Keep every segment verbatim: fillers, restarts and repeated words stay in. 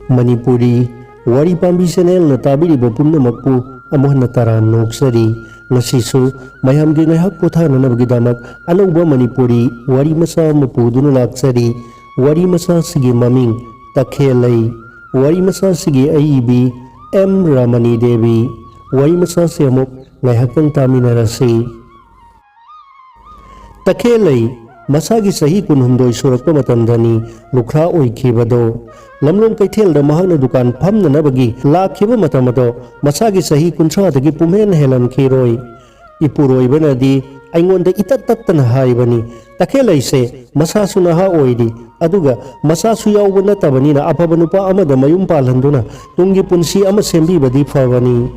ꯃꯅꯤꯄꯨꯔꯤ ꯋꯥꯔꯤ ꯄꯥꯝꯕꯤ ꯆꯦꯅꯦꯜꯅ ꯇꯥꯕꯤꯔꯤꯕ ꯄꯨꯝꯅꯃꯛꯄꯨ ꯑꯃꯨꯛ ꯍꯟꯅ ꯇꯔꯥꯝꯅ ꯑꯣꯛꯆꯔꯤ꯫ ꯉꯁꯤꯁꯨ ꯃꯌꯥꯝꯒꯤ ꯉꯥꯏꯍꯥꯛ ꯄꯣꯊꯥꯅꯅꯕꯒꯤꯗꯃꯛ ꯑꯅꯧꯕ ꯃꯅꯤꯄꯨꯔꯤ ꯋꯥꯔꯤ ꯃꯆꯥ ꯑꯃ ꯄꯨꯗꯨꯅ ꯂꯥꯛꯆꯔꯤ꯫ ꯋꯥꯔꯤ ꯃꯆꯥꯁꯤꯒꯤ ꯃꯃꯤꯡ ꯇꯈꯦꯜꯂꯩ꯫ ꯋꯥꯔꯤ ꯃꯆꯥꯁꯤꯒꯤ ꯑꯏꯕꯤ ꯑꯦꯝ ꯔꯥꯃꯅꯤ ꯗꯦꯕꯤ꯫ ꯋꯥꯔꯤ ꯃꯆꯥꯁꯤ ꯑꯃꯨꯛ ꯉꯥꯏꯍꯥꯛꯇꯪ ꯇꯥꯃꯤꯟꯅꯔꯁꯤ꯫ ꯇꯈꯦꯜꯂꯩ ꯃꯁꯥꯒꯤ ꯆꯍꯤ ꯀꯨꯟꯍꯨꯝꯗꯣꯏ ꯁꯨꯔꯛꯄ ꯃꯇꯝꯗꯅꯤ ꯂꯨꯈ꯭ꯔꯥ ꯑꯣꯏꯈꯤꯕꯗꯣ꯫ ꯂꯝꯂꯣꯡ ꯀꯩꯊꯦꯜꯗ ꯃꯍꯥꯛꯅ ꯗꯨꯀꯥꯟ ꯐꯝꯅꯅꯕꯒꯤ ꯂꯥꯛꯈꯤꯕ ꯃꯇꯝ ꯑꯗꯣ ꯃꯁꯥꯒꯤ ꯆꯍꯤ ꯀꯨꯟꯊ꯭ꯔꯥꯗꯒꯤ ꯄꯨꯝꯍꯦꯟ ꯍꯦꯜꯂꯝꯈꯤꯔꯣꯏ꯫ ꯏꯄꯨꯔꯣꯏꯕꯅꯗꯤ ꯑꯩꯉꯣꯟꯗ ꯏꯇꯠ ꯇꯠꯇꯅ ꯍꯥꯏꯕꯅꯤ, "ꯇꯈꯦꯜꯂꯩꯁꯦ ꯃꯁꯥꯁꯨ ꯅꯍꯥ ꯑꯣꯏꯔꯤ, ꯑꯗꯨꯒ ꯃꯆꯥꯁꯨ ꯌꯥꯎꯕ ꯅꯠꯇꯕꯅꯤꯅ ꯑꯐꯕ ꯅꯨꯄꯥ ꯑꯃꯗ ꯃꯌꯨꯝ ꯄꯥꯜꯍꯟꯗꯨꯅ ꯇꯨꯡꯒꯤ ꯄꯨꯟꯁꯤ ꯑꯃ ꯁꯦꯝꯕꯤꯕꯗꯤ ꯐꯕꯅꯤ"꯫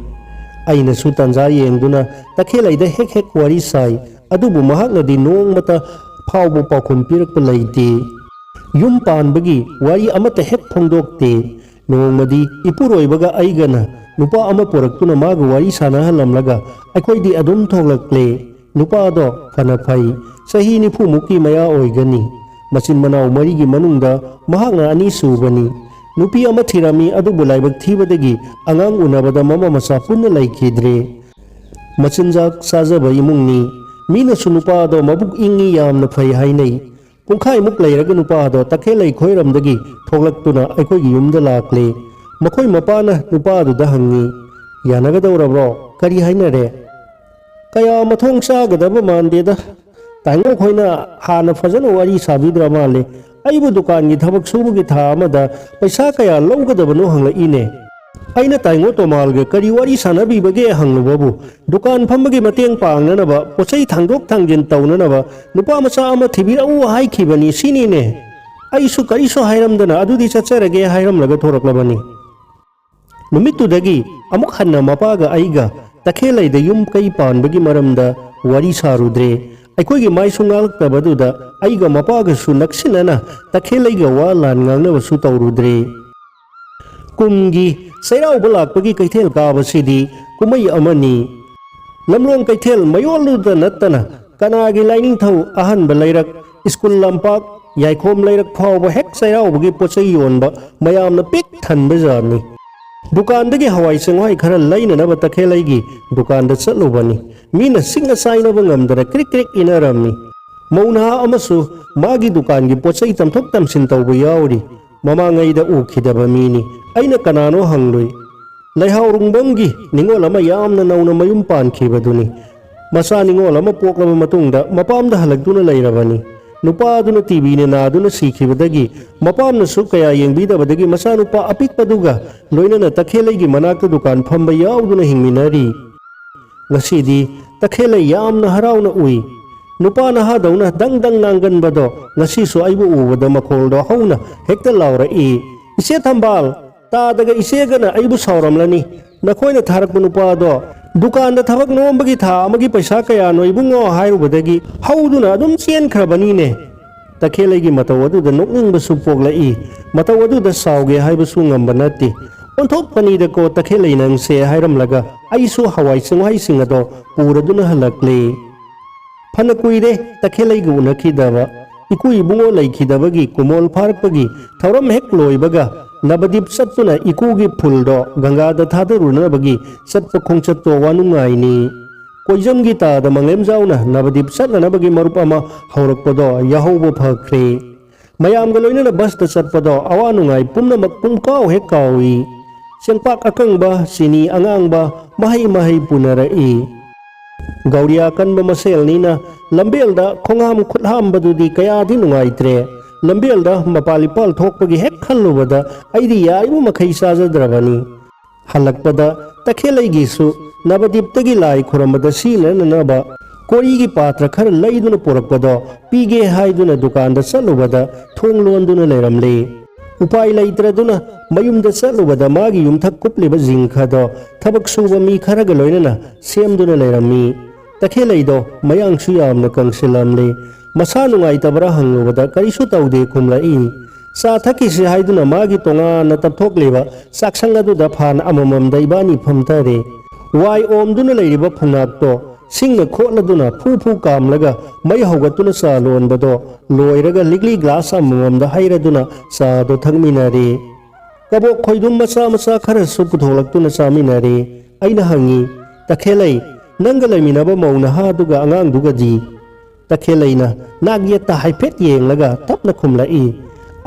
ꯑꯩꯅꯁꯨ ꯇꯥꯟꯖꯥ ꯌꯦꯡꯗꯨꯅ ꯇꯈꯦꯜꯂꯩꯗ ꯍꯦꯛ ꯍꯦꯛ ꯋꯥꯔꯤ ꯁꯥꯏ꯫ ꯑꯗꯨꯕꯨ ꯃꯍꯥꯛꯅꯗꯤ ꯅꯣꯡꯃꯇ ꯐꯥꯎꯕ ꯄꯥꯎꯈꯨꯝ ꯄꯤꯔꯛꯄ ꯂꯩꯇꯦ꯫ ꯌꯨꯝ ꯄꯥꯟꯕꯒꯤ ꯋꯥꯔꯤ ꯑꯃꯠꯇ ꯍꯦꯛ ꯐꯣꯡꯗꯣꯛꯇꯦ꯫ ꯅꯣꯡꯃꯗꯤ ꯏꯄꯨꯔꯣꯏꯕꯒ ꯑꯩꯒꯅ ꯅꯨꯄꯥ ꯑꯃ ꯄꯨꯔꯛꯇꯨꯅ ꯃꯥꯒ ꯋꯥꯔꯤ ꯁꯥꯟꯅꯍꯜꯂꯝꯂꯒ ꯑꯩꯈꯣꯏꯗꯤ ꯑꯗꯨꯝ ꯊꯣꯛꯂꯛꯂꯦ꯫ ꯅꯨꯄꯥꯗꯣ ꯐꯅ ꯐꯩ, ꯆꯍꯤ ꯅꯤꯐꯨꯃꯨꯛꯀꯤ ꯃꯌꯥ ꯑꯣꯏꯒꯅꯤ꯫ ꯃꯆꯤꯟ ꯃꯅꯥꯎ ꯃꯔꯤꯒꯤ ꯃꯅꯨꯡꯗ ꯃꯍꯥꯛꯅ ꯑꯅꯤꯁꯨꯕꯅꯤ꯫ ꯅꯨꯄꯤ ꯑꯃ ꯊꯤꯔꯝꯃꯤ, ꯑꯗꯨꯕꯨ ꯂꯥꯏꯕꯛ ꯊꯤꯕꯗꯒꯤ ꯑꯉꯥꯡ ꯎꯅꯕꯗ ꯃꯃꯥ ꯃꯆꯥ ꯄꯨꯟꯅ ꯂꯩꯈꯤꯗ꯭ꯔꯦ꯫ ꯃꯆꯤꯟꯖꯥꯛ ꯆꯥꯖꯕ ꯏꯃꯨꯡꯅꯤ꯫ ꯃꯤꯅꯁꯨ ꯅꯨꯄꯥꯗꯣ ꯃꯕꯨꯛ ꯏꯪꯉꯤ, ꯌꯥꯝꯅ ꯐꯩ ꯍꯥꯏꯅꯩ꯫ ꯄꯨꯡꯈꯥꯏꯃꯨꯛ ꯂꯩꯔꯒ ꯅꯨꯄꯥ ꯑꯗꯣ ꯇꯈꯦꯜꯂꯩ ꯈꯣꯏꯔꯝꯗꯒꯤ ꯊꯣꯛꯂꯛꯇꯨꯅ ꯑꯩꯈꯣꯏꯒꯤ ꯌꯨꯝꯗ ꯂꯥꯛꯂꯦ꯫ ꯃꯈꯣꯏ ꯃꯄꯥꯅ ꯅꯨꯄꯥ ꯑꯗꯨꯗ ꯍꯪꯉꯤ, "ꯌꯥꯅꯒꯗꯧꯔꯕ꯭ꯔꯣ? ꯀꯔꯤ ꯍꯥꯏꯅꯔꯦ?" "ꯀꯌꯥ ꯃꯊꯣꯡ ꯆꯥꯒꯗꯕ ꯃꯥꯟꯗꯦꯗ꯫ ꯇꯥꯏꯉꯣ ꯈꯣꯏꯅ ꯍꯥꯟꯅ ꯐꯖꯅ ꯋꯥꯔꯤ ꯁꯥꯕꯤꯗ꯭ꯔ ꯃꯥꯜꯂꯦ꯫ ꯑꯩꯕꯨ ꯗꯨꯀꯥꯟꯒꯤ ꯊꯕꯛ ꯁꯨꯕꯒꯤ ꯊꯥ ꯑꯃꯗ ꯄꯩꯁꯥ ꯀꯌꯥ ꯂꯧꯒꯗꯕꯅꯣ ꯍꯪꯂꯛꯏꯅꯦ꯫ ꯑꯩꯅ ꯇꯥꯏꯉꯣ ꯇꯣꯃꯥꯜꯒ ꯀꯔꯤ ꯋꯥꯔꯤ ꯁꯥꯟꯅꯕꯤꯕꯒꯦ ꯍꯪꯂꯨꯕꯕꯨ, ꯗꯨꯀꯥꯟ ꯐꯝꯕꯒꯤ ꯃꯇꯦꯡ ꯄꯥꯡꯅꯅꯕ, ꯄꯣꯠꯆꯩ ꯊꯥꯡꯗꯣꯛ ꯊꯥꯡꯖꯤꯟ ꯇꯧꯅꯅꯕ ꯅꯨꯄꯥ ꯃꯆꯥ ꯑꯃ ꯊꯤꯕꯤꯔꯛꯎ ꯍꯥꯏꯈꯤꯕꯅꯤ ꯁꯤꯅꯤꯅꯦ꯫ ꯑꯩꯁꯨ ꯀꯔꯤꯁꯨ ꯍꯥꯏꯔꯝꯗꯅ ꯑꯗꯨꯗꯤ ꯆꯠꯆꯔꯒꯦ ꯍꯥꯏꯔꯝꯂꯒ ꯊꯣꯔꯛꯂꯕꯅꯤ"꯫ ꯅꯨꯃꯤꯠꯇꯨꯗꯒꯤ ꯑꯃꯨꯛ ꯍꯟꯅ ꯃꯄꯥꯒ ꯑꯩꯒ ꯇꯈꯦꯜꯂꯩꯗ ꯌꯨꯝ ꯀꯩ ꯄꯥꯟꯕꯒꯤ ꯃꯔꯝꯗ ꯋꯥꯔꯤ ꯁꯥꯔꯨꯗ꯭ꯔꯦ꯫ ꯑꯩꯈꯣꯏꯒꯤ ꯃꯥꯏꯁꯨ ꯉꯥꯡꯂꯛꯇꯕꯗꯨꯗ ꯑꯩꯒ ꯃꯄꯥꯒꯁꯨ ꯅꯛꯁꯤꯟꯅꯅ ꯇꯈꯦꯜꯂꯩꯒ ꯋꯥ ꯂꯥꯟ ꯉꯥꯡꯅꯕꯁꯨ ꯇꯧꯔꯨꯗ꯭ꯔꯦ꯫ ꯀꯨꯝꯒꯤ ꯆꯩꯔꯥꯎꯕ ꯂꯥꯛꯄꯒꯤ ꯀꯩꯊꯦꯜ ꯀꯥꯕꯁꯤꯗꯤ ꯀꯨꯝꯍꯩ ꯑꯃꯅꯤ꯫ ꯂꯝꯂꯣꯡ ꯀꯩꯊꯦꯜ ꯃꯌꯣꯜꯗꯨꯗ ꯅꯠꯇꯅ ꯀꯅꯥꯒꯤ ꯂꯥꯏꯅꯤꯡꯊꯧ, ꯑꯍꯟꯕ ꯂꯩꯔꯛ, ꯁ꯭ꯀꯨꯜ ꯂꯝꯄꯥꯛ, ꯌꯥꯏꯈꯣꯝ ꯂꯩꯔꯛ ꯐꯥꯎꯕ ꯍꯦꯛ ꯆꯩꯔꯥꯎꯕꯒꯤ ꯄꯣꯠ ꯆꯩ ꯌꯣꯟꯕ ꯃꯌꯥꯝꯅ ꯄꯤꯛ ꯊꯟꯕ ꯖꯥꯠꯅꯤ꯫ ꯗꯨꯀꯥꯟꯗꯒꯤ ꯍꯋꯥꯏ ꯆꯦꯡꯋꯥꯏ ꯈꯔ ꯂꯩꯅꯅꯕ ꯇꯈꯦꯜꯂꯩꯒꯤ ꯗꯨꯀꯥꯟꯗ ꯆꯠꯂꯨꯕꯅꯤ꯫ ꯃꯤꯅ ꯁꯤꯡꯅ ꯆꯥꯏꯅꯕ ꯉꯝꯗꯅ ꯀ꯭ꯔꯤꯛ ꯀ꯭ꯔꯤꯛ ꯏꯅꯔꯝꯃꯤ꯫ ꯃꯧ ꯅꯍꯥ ꯑꯃꯁꯨ ꯃꯥꯒꯤ ꯗꯨꯀꯥꯟꯒꯤ ꯄꯣꯠ ꯆꯩ ꯇꯝꯊꯣꯛ ꯇꯝꯁꯤꯟ ꯇꯧꯕ ꯌꯥꯎꯔꯤ꯫ ꯃꯃꯥꯡꯉꯩꯗ ꯎꯈꯤꯗꯕ ꯃꯤꯅꯤ꯫ ꯑꯩꯅ ꯀꯅꯥꯅꯣ ꯍꯪꯂꯨꯏ꯫ ꯂꯩꯍꯥꯎ ꯔꯨꯡꯕꯝꯒꯤ ꯅꯤꯉꯣꯜ ꯑꯃ ꯌꯥꯝꯅ ꯅꯧꯅ ꯃꯌꯨꯝ ꯄꯥꯟꯈꯤꯕꯗꯨꯅꯤ꯫ ꯃꯆꯥ ꯅꯤꯉꯣꯜ ꯑꯃ ꯄꯣꯛꯂꯕ ꯃꯇꯨꯡꯗ ꯃꯄꯥꯝꯗ ꯍꯜꯂꯛꯇꯨꯅ ꯂꯩꯔꯕꯅꯤ꯫ ꯅꯨꯄꯥ ꯑꯗꯨꯅ ꯇꯤꯕꯤꯅ ꯅꯥꯗꯨꯅ ꯁꯤꯈꯤꯕꯗꯒꯤ ꯃꯄꯥꯝꯅꯁꯨ ꯀꯌꯥ ꯌꯦꯡꯕꯤꯗꯕꯗꯒꯤ ꯃꯆꯥꯅꯨꯄꯥ ꯑꯄꯤꯛꯄꯗꯨꯒ ꯂꯣꯏꯅꯅ ꯇꯈꯦꯜꯂꯩꯒꯤ ꯃꯅꯥꯛꯇ ꯗꯨꯀꯥꯟ ꯐꯝꯕ ꯌꯥꯎꯗꯨꯅ ꯍꯤꯡꯃꯤꯟꯅꯔꯤ꯫ ꯉꯁꯤꯗꯤ ꯇꯈꯦꯜꯂꯩ ꯌꯥꯝꯅ ꯍꯔꯥꯎꯅ ꯎꯏ꯫ ꯅꯨꯄꯥ ꯅꯍꯥꯗꯧꯅ ꯗꯪ ꯗꯪ ꯉꯥꯡꯒꯟꯕꯗꯣ ꯉꯁꯤꯁꯨ ꯑꯩꯕꯨ ꯎꯕꯗ ꯃꯈꯣꯜꯗꯣ ꯍꯧꯅ ꯍꯦꯛꯇ ꯂꯥꯎꯔꯛꯏ, "ꯏꯆꯦ ꯊꯝꯕꯥꯜ, ꯇꯥꯗꯒ ꯏꯆꯦꯒꯅ ꯑꯩꯕꯨ ꯁꯥꯎꯔꯝꯂꯅꯤ꯫ ꯅꯈꯣꯏꯅ ꯊꯥꯔꯛꯄ ꯅꯨꯄꯥꯗꯣ ꯗꯨꯀꯥꯟꯗ ꯊꯕꯛ ꯅꯣꯝꯕꯒꯤ ꯊꯥ ꯑꯃꯒꯤ ꯄꯩꯁꯥ ꯀꯌꯥꯅꯣ ꯏꯕꯨꯡꯉꯣ?" ꯍꯥꯏꯔꯨꯕꯗꯒꯤ ꯍꯧꯗꯨꯅ ꯑꯗꯨꯝ ꯆꯦꯟꯈ꯭ꯔꯕꯅꯤꯅꯦ꯫ ꯇꯈꯦꯜꯂꯩꯒꯤ ꯃꯇꯧ ꯑꯗꯨꯗ ꯅꯣꯛꯅꯤꯡꯕꯁꯨ ꯄꯣꯛꯂꯛꯏ꯫ ꯃꯇꯧ ꯑꯗꯨꯗ ꯁꯥꯎꯒꯦ ꯍꯥꯏꯕꯁꯨ ꯉꯝꯕ ꯅꯠꯇꯦ꯫ "ꯑꯣꯟꯊꯣꯛꯄꯅꯤꯗꯀꯣ ꯇꯈꯦꯜꯂꯩ ꯅꯪꯁꯦ" ꯍꯥꯏꯔꯝꯂꯒ ꯑꯩꯁꯨ ꯍꯋꯥꯏ ꯆꯦꯡꯋꯥꯏꯁꯤꯡ ꯑꯗꯣ ꯄꯨꯔꯗꯨꯅ ꯍꯜꯂꯛꯂꯦ꯫ ꯐꯅ ꯀꯨꯏꯔꯦ ꯇꯈꯦꯜꯂꯩꯒ ꯎꯅꯈꯤꯗꯕ꯫ ꯏꯀꯨ ꯏꯕꯨꯡꯉꯣ ꯂꯩꯈꯤꯗꯕꯒꯤ ꯀꯨꯃꯣꯜ ꯐꯥꯔꯛꯄꯒꯤ ꯊꯧꯔꯝ ꯍꯦꯛ ꯂꯣꯏꯕꯒ ꯅꯕꯗꯤꯞ ꯆꯠꯇꯨꯅ ꯏꯀꯨꯒꯤ ꯐꯨꯜꯗꯣ ꯒꯪꯒꯥꯗ ꯊꯥꯗꯔꯨꯅꯕꯒꯤ ꯆꯠꯄ ꯈꯣꯡꯆꯠꯇꯣ ꯋꯥꯅꯨꯡꯉꯥꯏꯅꯤ꯫ ꯀꯣꯏꯖꯝꯒꯤ ꯇꯥꯗ ꯃꯪꯂꯦꯝꯖꯥꯎꯅ ꯅꯕꯗꯤꯞ ꯆꯠꯅꯅꯕꯒꯤ ꯃꯔꯨꯞ ꯑꯃ ꯍꯧꯔꯛꯄꯗꯣ ꯌꯥꯍꯧꯕ ꯐꯈ꯭ꯔꯦ꯫ ꯃꯌꯥꯝꯒ ꯂꯣꯏꯅꯅ ꯕꯁꯇ ꯆꯠꯄꯗꯣ ꯑꯋꯥ ꯅꯨꯡꯉꯥꯏ ꯄꯨꯝꯅꯃꯛ ꯄꯨꯡꯀꯥꯎ ꯍꯦꯛ ꯀꯥꯎꯏ꯫ ꯆꯦꯡꯄꯥꯛ ꯑꯀꯪꯕ, ꯆꯤꯅꯤ ꯑꯉꯥꯡꯕ, ꯃꯍꯩ ꯃꯍꯩ ꯄꯨꯅꯔꯛꯏ꯫ ꯒꯧꯔꯤꯌꯥ ꯀꯟꯕ ꯃꯁꯦꯜꯅꯤꯅ ꯂꯝꯕꯦꯜꯗ ꯈꯣꯡꯍꯥꯝ ꯈꯨꯠꯍꯥꯝꯕꯗꯨꯗꯤ ꯀꯌꯥꯗꯤ ꯅꯨꯡꯉꯥꯏꯇ꯭ꯔꯦ꯫ ꯂꯝꯕꯦꯜꯗ ꯃꯄꯥꯜ ꯏꯄꯥꯜ ꯊꯣꯛꯄꯒꯤ ꯍꯦꯛ ꯈꯜꯂꯨꯕꯗ ꯑꯩꯗꯤ ꯌꯥꯔꯤꯕ ꯃꯈꯩ ꯆꯥꯖꯗ꯭ꯔꯕꯅꯤ꯫ ꯍꯜꯂꯛꯄꯗ ꯇꯈꯦꯜꯂꯩꯒꯤꯁꯨ ꯅꯕꯗꯤꯞꯇꯒꯤ ꯂꯥꯏ ꯈꯨꯔꯝꯕꯗ ꯁꯤꯖꯤꯟꯅꯅꯕ ꯀꯣꯔꯤꯒꯤ ꯄꯥꯇ꯭ꯔ ꯈꯔ ꯂꯩꯗꯨꯅ ꯄꯨꯔꯛꯄꯗꯣ ꯄꯤꯒꯦ ꯍꯥꯏꯗꯨꯅ ꯗꯨꯀꯥꯟꯗ ꯆꯠꯂꯨꯕꯗ ꯊꯣꯡ ꯂꯣꯟꯗꯨꯅ ꯂꯩꯔꯝꯂꯦ꯫ ꯎꯄꯥꯏ ꯂꯩꯇ꯭ꯔꯗꯨꯅ ꯃꯌꯨꯝꯗ ꯆꯠꯂꯨꯕꯗ ꯃꯥꯒꯤ ꯌꯨꯝꯊꯛ ꯀꯨꯞꯂꯤꯕ ꯖꯤꯡꯈꯗꯣ ꯊꯕꯛ ꯁꯨꯕ ꯃꯤ ꯈꯔꯒ ꯂꯣꯏꯅꯅ ꯁꯦꯝꯗꯨꯅ ꯂꯩꯔꯝꯃꯤ꯫ ꯇꯈꯦꯜꯂꯩꯗꯣ ꯃꯌꯥꯡꯁꯨ ꯌꯥꯝꯅ ꯀꯪꯁꯤꯜꯂꯝꯂꯦ꯫ ꯃꯁꯥ ꯅꯨꯡꯉꯥꯏꯇꯕ꯭ꯔꯥ ꯍꯪꯂꯨꯕꯗ ꯀꯔꯤꯁꯨ ꯇꯧꯗꯦ ꯈꯨꯝꯂꯛꯏ꯫ ꯆꯥ ꯊꯛꯈꯤꯁꯤ ꯍꯥꯏꯗꯨꯅ ꯃꯥꯒꯤ ꯇꯣꯉꯥꯟꯅ ꯇꯞꯊꯣꯛꯂꯤꯕ ꯆꯥꯛꯁꯪ ꯑꯗꯨꯗ ꯐꯥꯟ ꯑꯃꯃꯝꯗ ꯏꯕꯥꯅꯤ ꯐꯝꯊꯔꯦ꯫ ꯋꯥꯏ ꯑꯣꯝꯗꯨꯅ ꯂꯩꯔꯤꯕ ꯐꯨꯡꯅꯥꯛꯇꯣ ꯁꯤꯡꯅ ꯈꯣꯠꯂꯗꯨꯅ ꯐꯨ ꯐꯨ ꯀꯥꯝꯂꯒ ꯃꯩ ꯍꯧꯒꯠꯇꯨꯅ ꯆꯥ ꯂꯣꯟꯕꯗꯣ ꯂꯣꯏꯔꯒ ꯂꯤꯛꯂꯤ ꯒ꯭ꯂꯥꯁ ꯑꯃꯃꯝꯗ ꯍꯩꯔꯗꯨꯅ ꯆꯥꯗꯣ ꯊꯛꯃꯤꯟꯅꯔꯦ꯫ ꯀꯕꯣꯛ ꯈꯣꯏꯗꯨꯝ ꯃꯆꯥ ꯃꯆꯥ ꯈꯔꯁꯨ ꯄꯨꯊꯣꯛꯂꯛꯇꯨꯅ ꯆꯥꯃꯤꯟꯅꯔꯦ꯫ ꯑꯩꯅ ꯍꯪꯉꯤ, "ꯇꯈꯦꯜꯂꯩ, ꯅꯪꯒ ꯂꯩꯃꯤꯟꯅꯕ ꯃꯧ ꯅꯍꯥꯗꯨꯒ ꯑꯉꯥꯡꯗꯨꯒꯗꯤ?" ꯇꯈꯦꯜꯂꯩꯅ ꯅꯥꯛ ꯌꯦꯠꯇ ꯍꯥꯏꯐꯦꯠ ꯌꯦꯡꯂꯒ ꯇꯞꯅ ꯈꯨꯝꯂꯛꯏ,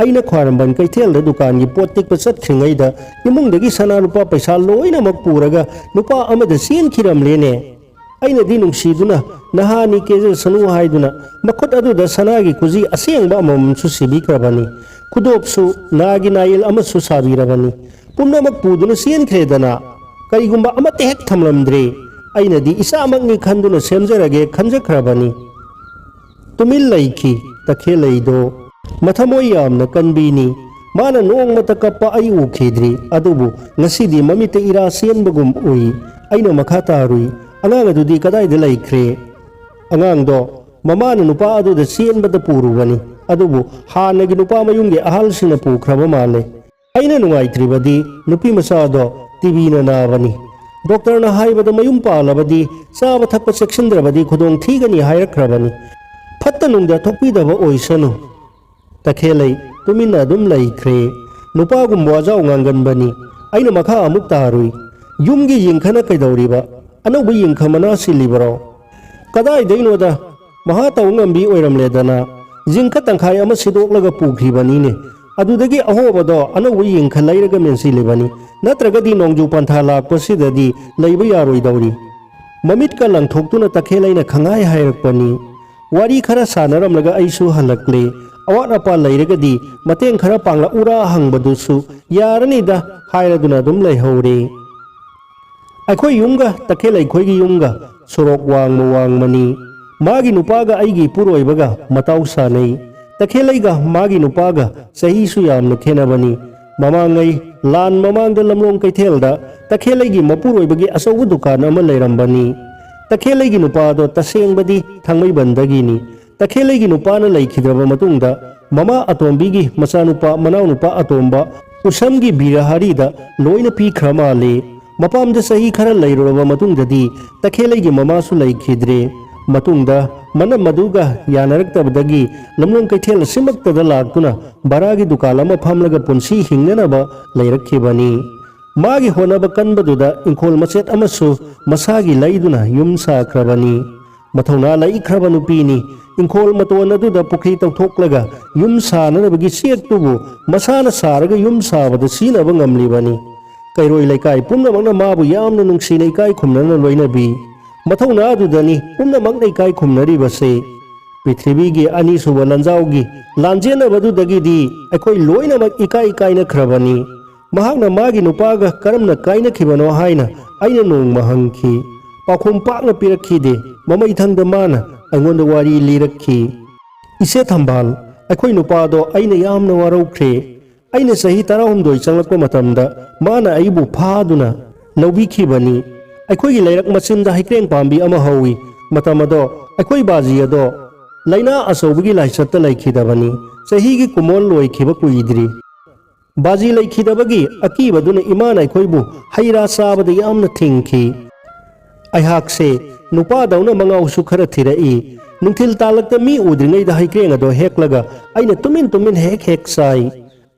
"ꯑꯩꯅ ꯈ꯭ꯋꯥꯏꯔꯝꯕꯟ ꯀꯩꯊꯦꯜꯗ ꯗꯨꯀꯥꯟꯒꯤ ꯄꯣꯠ ꯇꯤꯛꯄ ꯆꯠꯈ꯭ꯔꯤꯉꯩꯗ ꯏꯃꯨꯡꯗꯒꯤ ꯁꯅꯥ ꯂꯨꯄꯥ ꯄꯩꯁꯥ ꯂꯣꯏꯅꯃꯛ ꯄꯨꯔꯒ ꯅꯨꯄꯥ ꯑꯃꯗ ꯆꯦꯟꯈꯤꯔꯝꯂꯦꯅꯦ꯫ ꯑꯩꯅꯗꯤ ꯅꯨꯡꯁꯤꯗꯨꯅ ꯅꯍꯥꯅꯤ ꯀꯦꯖꯁꯅꯨ ꯍꯥꯏꯗꯨꯅ ꯃꯈꯨꯠ ꯑꯗꯨꯗ ꯁꯅꯥꯒꯤ ꯈꯨꯖꯤ ꯑꯁꯦꯡꯕ ꯑꯃꯃꯝꯁꯨ ꯁꯤꯕꯤꯈ꯭ꯔꯕꯅꯤ꯫ ꯈꯨꯗꯣꯞꯁꯨ ꯅꯥꯒꯤ ꯅꯥꯌꯦꯜ ꯑꯃꯁꯨ ꯁꯥꯕꯤꯔꯕꯅꯤ꯫ ꯄꯨꯝꯅꯃꯛ ꯄꯨꯗꯨꯅ ꯆꯦꯟꯈ꯭ꯔꯦꯗꯅ꯫ ꯀꯔꯤꯒꯨꯝꯕ ꯑꯃꯠꯇ ꯍꯦꯛ ꯊꯝꯂꯝꯗ꯭ꯔꯦ꯫ ꯑꯩꯅꯗꯤ ꯏꯆꯥꯃꯛꯅꯤ ꯈꯟꯗꯨꯅ ꯁꯦꯝꯖꯔꯒꯦ ꯈꯟꯖꯈ꯭ꯔꯕꯅꯤ꯫" ꯇꯨꯃꯤꯟ ꯂꯩꯈꯤ ꯇꯈꯦꯜꯂꯩꯗꯣ꯫ ꯃꯊꯃꯣꯏ ꯌꯥꯝꯅ ꯀꯟꯕꯤꯅꯤ꯫ ꯃꯥꯅ ꯅꯣꯡꯃꯇ ꯀꯞꯄ ꯑꯩ ꯎꯈꯤꯗ꯭ꯔꯤ, ꯑꯗꯨꯕꯨ ꯉꯁꯤꯗꯤ ꯃꯃꯤꯠꯇ ꯏꯔꯥ ꯆꯦꯟꯕꯒꯨꯝ ꯎꯏ꯫ ꯑꯩꯅ ꯃꯈꯥ ꯇꯥꯔꯨꯏ, "ꯑꯉꯥꯡ ꯑꯗꯨꯗꯤ ꯀꯗꯥꯏꯗ ꯂꯩꯈ꯭ꯔꯦ?" "ꯑꯉꯥꯡꯗꯣ ꯃꯃꯥꯅ ꯅꯨꯄꯥ ꯑꯗꯨꯗ ꯆꯦꯟꯕꯗ ꯄꯨꯔꯨꯕꯅꯤ, ꯑꯗꯨꯕꯨ ꯍꯥꯟꯅꯒꯤ ꯅꯨꯄꯥ ꯃꯌꯨꯝꯒꯤ ꯑꯍꯜꯁꯤꯡꯅ ꯄꯨꯈ꯭ꯔꯕ ꯃꯥꯜꯂꯦ꯫" ꯑꯩꯅ ꯅꯨꯡꯉꯥꯏꯇ꯭ꯔꯤꯕꯗꯤ ꯅꯨꯄꯤ ꯃꯆꯥꯗꯣ ꯇꯤꯕꯤꯅ ꯅꯥꯕꯅꯤ꯫ ꯗꯣꯛꯇꯔꯅ ꯍꯥꯏꯕꯗ ꯃꯌꯨꯝ ꯄꯥꯜꯂꯕꯗꯤ ꯆꯥꯕ ꯊꯛꯄ ꯆꯦꯛꯁꯤꯟꯗ꯭ꯔꯕꯗꯤ ꯈꯨꯗꯣꯡ ꯊꯤꯒꯅꯤ ꯍꯥꯏꯔꯛꯈ꯭ꯔꯕꯅꯤ꯫ ꯐꯠꯇ ꯅꯨꯡꯗ ꯊꯣꯛꯄꯤꯗꯕ ꯑꯣꯏꯁꯅꯨ꯫ ꯇꯈꯦꯜꯂꯩ ꯇꯨꯃꯤꯟꯅ ꯑꯗꯨꯝ ꯂꯩꯈ꯭ꯔꯦ꯫ ꯅꯨꯄꯥꯒꯨꯝꯕ ꯋꯥꯖꯥꯎ ꯉꯥꯡꯒꯟꯕꯅꯤ꯫ ꯑꯩꯅ ꯃꯈꯥ ꯑꯃꯨꯛ ꯇꯥꯔꯨꯏ꯫ "ꯌꯨꯝꯒꯤ ꯌꯦꯡꯈꯅ ꯀꯩꯗꯧꯔꯤꯕ? ꯑꯅꯧꯕ ꯌꯦꯡꯈ ꯃꯅꯥ ꯁꯤꯜꯂꯤꯕꯔꯣ?" "ꯀꯗꯥꯏꯗꯩꯅꯣꯗ, ꯃꯍꯥ ꯇꯧ ꯉꯝꯕꯤ ꯑꯣꯏꯔꯝꯂꯦꯗꯅ꯫ ꯌꯦꯡꯈ ꯇꯪꯈꯥꯏ ꯑꯃ ꯁꯤꯗꯣꯛꯂꯒ ꯄꯨꯈ꯭ꯔꯤꯕꯅꯤꯅꯦ꯫ ꯑꯗꯨꯗꯒꯤ ꯑꯍꯣꯕꯗꯣ ꯑꯅꯧꯕ ꯌꯦꯡꯈ ꯂꯩꯔꯒ ꯃꯦꯟꯁꯤꯜꯂꯤꯕꯅꯤ꯫ ꯅꯠꯇ꯭ꯔꯒꯗꯤ ꯅꯣꯡꯖꯨ ꯄꯟꯊꯥ ꯂꯥꯛꯄꯁꯤꯗꯗꯤ ꯂꯩꯕ ꯌꯥꯔꯣꯏꯗꯧꯔꯤ꯫" ꯃꯃꯤꯠꯀ ꯂꯪꯊꯣꯛꯇꯨꯅ ꯇꯈꯦꯜꯂꯩꯅ ꯈꯪꯍꯥꯏ ꯍꯥꯏꯔꯛꯄꯅꯤ꯫ ꯋꯥꯔꯤ ꯈꯔ ꯁꯥꯟꯅꯔꯝꯂꯒ ꯑꯩꯁꯨ ꯍꯜꯂꯛꯂꯦ꯫ ꯑꯋꯥꯠ ꯑꯄꯥ ꯂꯩꯔꯒꯗꯤ ꯃꯇꯦꯡ ꯈꯔ ꯄꯥꯡꯂꯛꯎꯔꯥ ꯍꯪꯕꯗꯨꯁꯨ "ꯌꯥꯔꯅꯤꯗ" ꯍꯥꯏꯔꯗꯨꯅ ꯑꯗꯨꯝ ꯂꯩꯍꯧꯔꯦ꯫ ꯑꯩꯈꯣꯏ ꯌꯨꯝꯒ ꯇꯈꯦꯜꯂꯩꯈꯣꯏꯒꯤ ꯌꯨꯝꯒ ꯁꯣꯔꯣꯛ ꯋꯥꯡꯃ ꯋꯥꯡꯃꯅꯤ꯫ ꯃꯥꯒꯤ ꯅꯨꯄꯥꯒ ꯑꯩꯒꯤ ꯏꯄꯨꯔꯣꯏꯕꯒ ꯃꯇꯥꯎ ꯁꯥꯟꯅꯩ꯫ ꯇꯈꯦꯜꯂꯩꯒ ꯃꯥꯒꯤ ꯅꯨꯄꯥꯒ ꯆꯍꯤꯁꯨ ꯌꯥꯝꯅ ꯈꯦꯠꯅꯕꯅꯤ꯫ ꯃꯃꯥꯡꯉꯩ ꯂꯥꯟ ꯃꯃꯥꯡꯗ ꯂꯝꯂꯣꯡ ꯀꯩꯊꯦꯜꯗ ꯇꯈꯦꯜꯂꯩꯒꯤ ꯃꯄꯨꯔꯣꯏꯕꯒꯤ ꯑꯆꯧꯕ ꯗꯨꯀꯥꯟ ꯑꯃ ꯂꯩꯔꯝꯕꯅꯤ꯫ ꯇꯈꯦꯜꯂꯩꯒꯤ ꯅꯨꯄꯥꯗꯣ ꯇꯁꯦꯡꯕꯗꯤ ꯊꯥꯡꯃꯩꯕꯟꯗꯒꯤꯅꯤ꯫ ꯇꯈꯦꯜꯂꯩꯒꯤ ꯅꯨꯄꯥꯅ ꯂꯩꯈꯤꯗ꯭ꯔꯕ ꯃꯇꯨꯡꯗ ꯃꯃꯥ ꯑꯇꯣꯝꯕꯤꯒꯤ ꯃꯆꯥꯅꯨꯄꯥ, ꯃꯅꯥꯎꯅꯨꯄꯥ ꯑꯇꯣꯝꯕ ꯎꯁꯝꯒꯤ ꯕꯤꯔꯍꯥꯔꯤꯗ ꯂꯣꯏꯅ ꯄꯤꯈ꯭ꯔ ꯃꯥꯜꯂꯤ꯫ ꯃꯄꯥꯝꯗ ꯆꯍꯤ ꯈꯔ ꯂꯩꯔꯨꯔꯕ ꯃꯇꯨꯡꯗꯗꯤ ꯇꯈꯦꯜꯂꯩꯒꯤ ꯃꯃꯥꯁꯨ ꯂꯩꯈꯤꯗ꯭ꯔꯦ꯫ ꯃꯇꯨꯡꯗ ꯃꯅꯝ ꯑꯗꯨꯒ ꯌꯥꯅꯔꯛꯇꯕꯗꯒꯤ ꯂꯝꯂꯣꯡ ꯀꯩꯊꯦꯜ ꯑꯁꯤꯃꯛꯇꯗ ꯂꯥꯛꯇꯨꯅ ꯚꯔꯥꯒꯤ ꯗꯨꯀꯥꯟ ꯑꯃ ꯐꯝꯂꯒ ꯄꯨꯟꯁꯤ ꯍꯤꯡꯅꯅꯕ ꯂꯩꯔꯛꯈꯤꯕꯅꯤ꯫ ꯃꯥꯒꯤ ꯍꯣꯠꯅꯕ ꯀꯟꯕꯗꯨꯗ ꯏꯪꯈꯣꯜ ꯃꯆꯦꯠ ꯑꯃꯁꯨ ꯃꯁꯥꯒꯤ ꯂꯩꯗꯨꯅ ꯌꯨꯝ ꯁꯥꯈ꯭ꯔꯕꯅꯤ꯫ ꯃꯊꯧꯅꯥ ꯂꯩꯈ꯭ꯔꯕ ꯅꯨꯄꯤꯅꯤ꯫ ꯏꯪꯈꯣꯜ ꯃꯇꯣꯟ ꯑꯗꯨꯗ ꯄꯨꯈ꯭ꯔꯤ ꯇꯧꯊꯣꯛꯂꯒ ꯌꯨꯝ ꯁꯥꯅꯅꯕꯒꯤ ꯆꯦꯛꯇꯨꯕꯨ ꯃꯁꯥꯅ ꯁꯥꯔꯒ ꯌꯨꯝ ꯁꯥꯕꯗ ꯁꯤꯖꯤꯟꯅꯕ ꯉꯝꯂꯤꯕꯅꯤ꯫ ꯀꯩꯔꯣꯏ ꯂꯩꯀꯥꯏ ꯄꯨꯝꯅꯃꯛꯅ ꯃꯥꯕꯨ ꯌꯥꯝꯅ ꯅꯨꯡꯁꯤꯅ ꯏꯀꯥꯏ ꯈꯨꯝꯅꯅ ꯂꯣꯏꯅꯕꯤ꯫ ꯃꯊꯧꯅꯥ ꯑꯗꯨꯗꯅꯤ ꯄꯨꯝꯅꯃꯛꯅ ꯏꯀꯥꯏ ꯈꯨꯝꯅꯔꯤꯕꯁꯦ꯫ ꯄ꯭ꯔꯤꯊꯤꯕꯤꯒꯤ ꯑꯅꯤꯁꯨꯕ ꯂꯥꯟꯖꯥꯎꯒꯤ ꯂꯥꯟꯖꯦꯟꯅꯕꯗꯨꯗꯒꯤꯗꯤ ꯑꯩꯈꯣꯏ ꯂꯣꯏꯅꯃꯛ ꯏꯀꯥꯏ ꯀꯥꯏꯅꯈ꯭ꯔꯕꯅꯤ꯫ ꯃꯍꯥꯛꯅ ꯃꯥꯒꯤ ꯅꯨꯄꯥꯒ ꯀꯔꯝꯅ ꯀꯥꯏꯅꯈꯤꯕꯅꯣ ꯍꯥꯏꯅ ꯑꯩꯅ ꯅꯣꯡꯃ ꯍꯪꯈꯤ꯫ ꯄꯥꯎꯈꯨꯝ ꯄꯥꯛꯅ ꯄꯤꯔꯛꯈꯤꯗꯦ꯫ ꯃꯃꯩꯊꯪꯗ ꯃꯥꯅ ꯑꯩꯉꯣꯟꯗ ꯋꯥꯔꯤ ꯂꯤꯔꯛꯈꯤ꯫ "ꯏꯆꯦ ꯊꯝꯕꯥꯜ, ꯑꯩꯈꯣꯏ ꯅꯨꯄꯥꯗꯣ ꯑꯩꯅ ꯌꯥꯝꯅ ꯋꯥꯔꯧꯈ꯭ꯔꯦ꯫ ꯑꯩꯅ ꯆꯍꯤ ꯇꯔꯥꯍꯨꯝꯗꯣꯏ ꯆꯪꯂꯛꯄ ꯃꯇꯝꯗ ꯃꯥꯅ ꯑꯩꯕꯨ ꯐꯥꯗꯨꯅ ꯂꯧꯕꯤꯈꯤꯕꯅꯤ꯫ ꯑꯩꯈꯣꯏꯒꯤ ꯂꯩꯔꯛ ꯃꯆꯤꯟꯗ ꯍꯩꯀ꯭ꯔꯦꯡ ꯄꯥꯝꯕꯤ ꯑꯃ ꯍꯧꯏ꯫ ꯃꯇꯝ ꯑꯗꯣ ꯑꯩꯈꯣꯏ ꯕꯥꯖꯤ ꯑꯗꯣ ꯂꯥꯏꯅꯥ ꯑꯆꯧꯕꯒꯤ ꯂꯥꯏꯆꯠꯇ ꯂꯩꯈꯤꯗꯕꯅꯤ꯫ ꯆꯍꯤꯒꯤ ꯀꯨꯃꯣꯜ ꯂꯣꯏꯈꯤꯕ ꯀꯨꯏꯗ꯭ꯔꯤ꯫ ꯕꯥꯖꯤ ꯂꯩꯈꯤꯗꯕꯒꯤ ꯑꯀꯤꯕꯗꯨꯅ ꯏꯃꯥꯅ ꯑꯩꯈꯣꯏꯕꯨ ꯍꯩ ꯔꯥ ꯆꯥꯕꯗ ꯌꯥꯝꯅ ꯊꯤꯡꯈꯤ꯫ ꯑꯩꯍꯥꯛꯁꯦ ꯅꯨꯄꯥꯗꯧꯅ ꯃꯉꯥꯎꯁꯨ ꯈꯔ ꯊꯤꯔꯛꯏ꯫ ꯅꯨꯡꯊꯤꯜ ꯇꯥꯜꯂꯛꯇ ꯃꯤ ꯎꯗ꯭ꯔꯤꯉꯩꯗ ꯍꯩꯀ꯭ꯔꯦꯡ ꯑꯗꯣ ꯍꯦꯛꯂꯒ ꯑꯩꯅ ꯇꯨꯃꯤꯟ ꯇꯨꯃꯤꯟ ꯍꯦꯛ ꯍꯦꯛ ꯆꯥꯏ꯫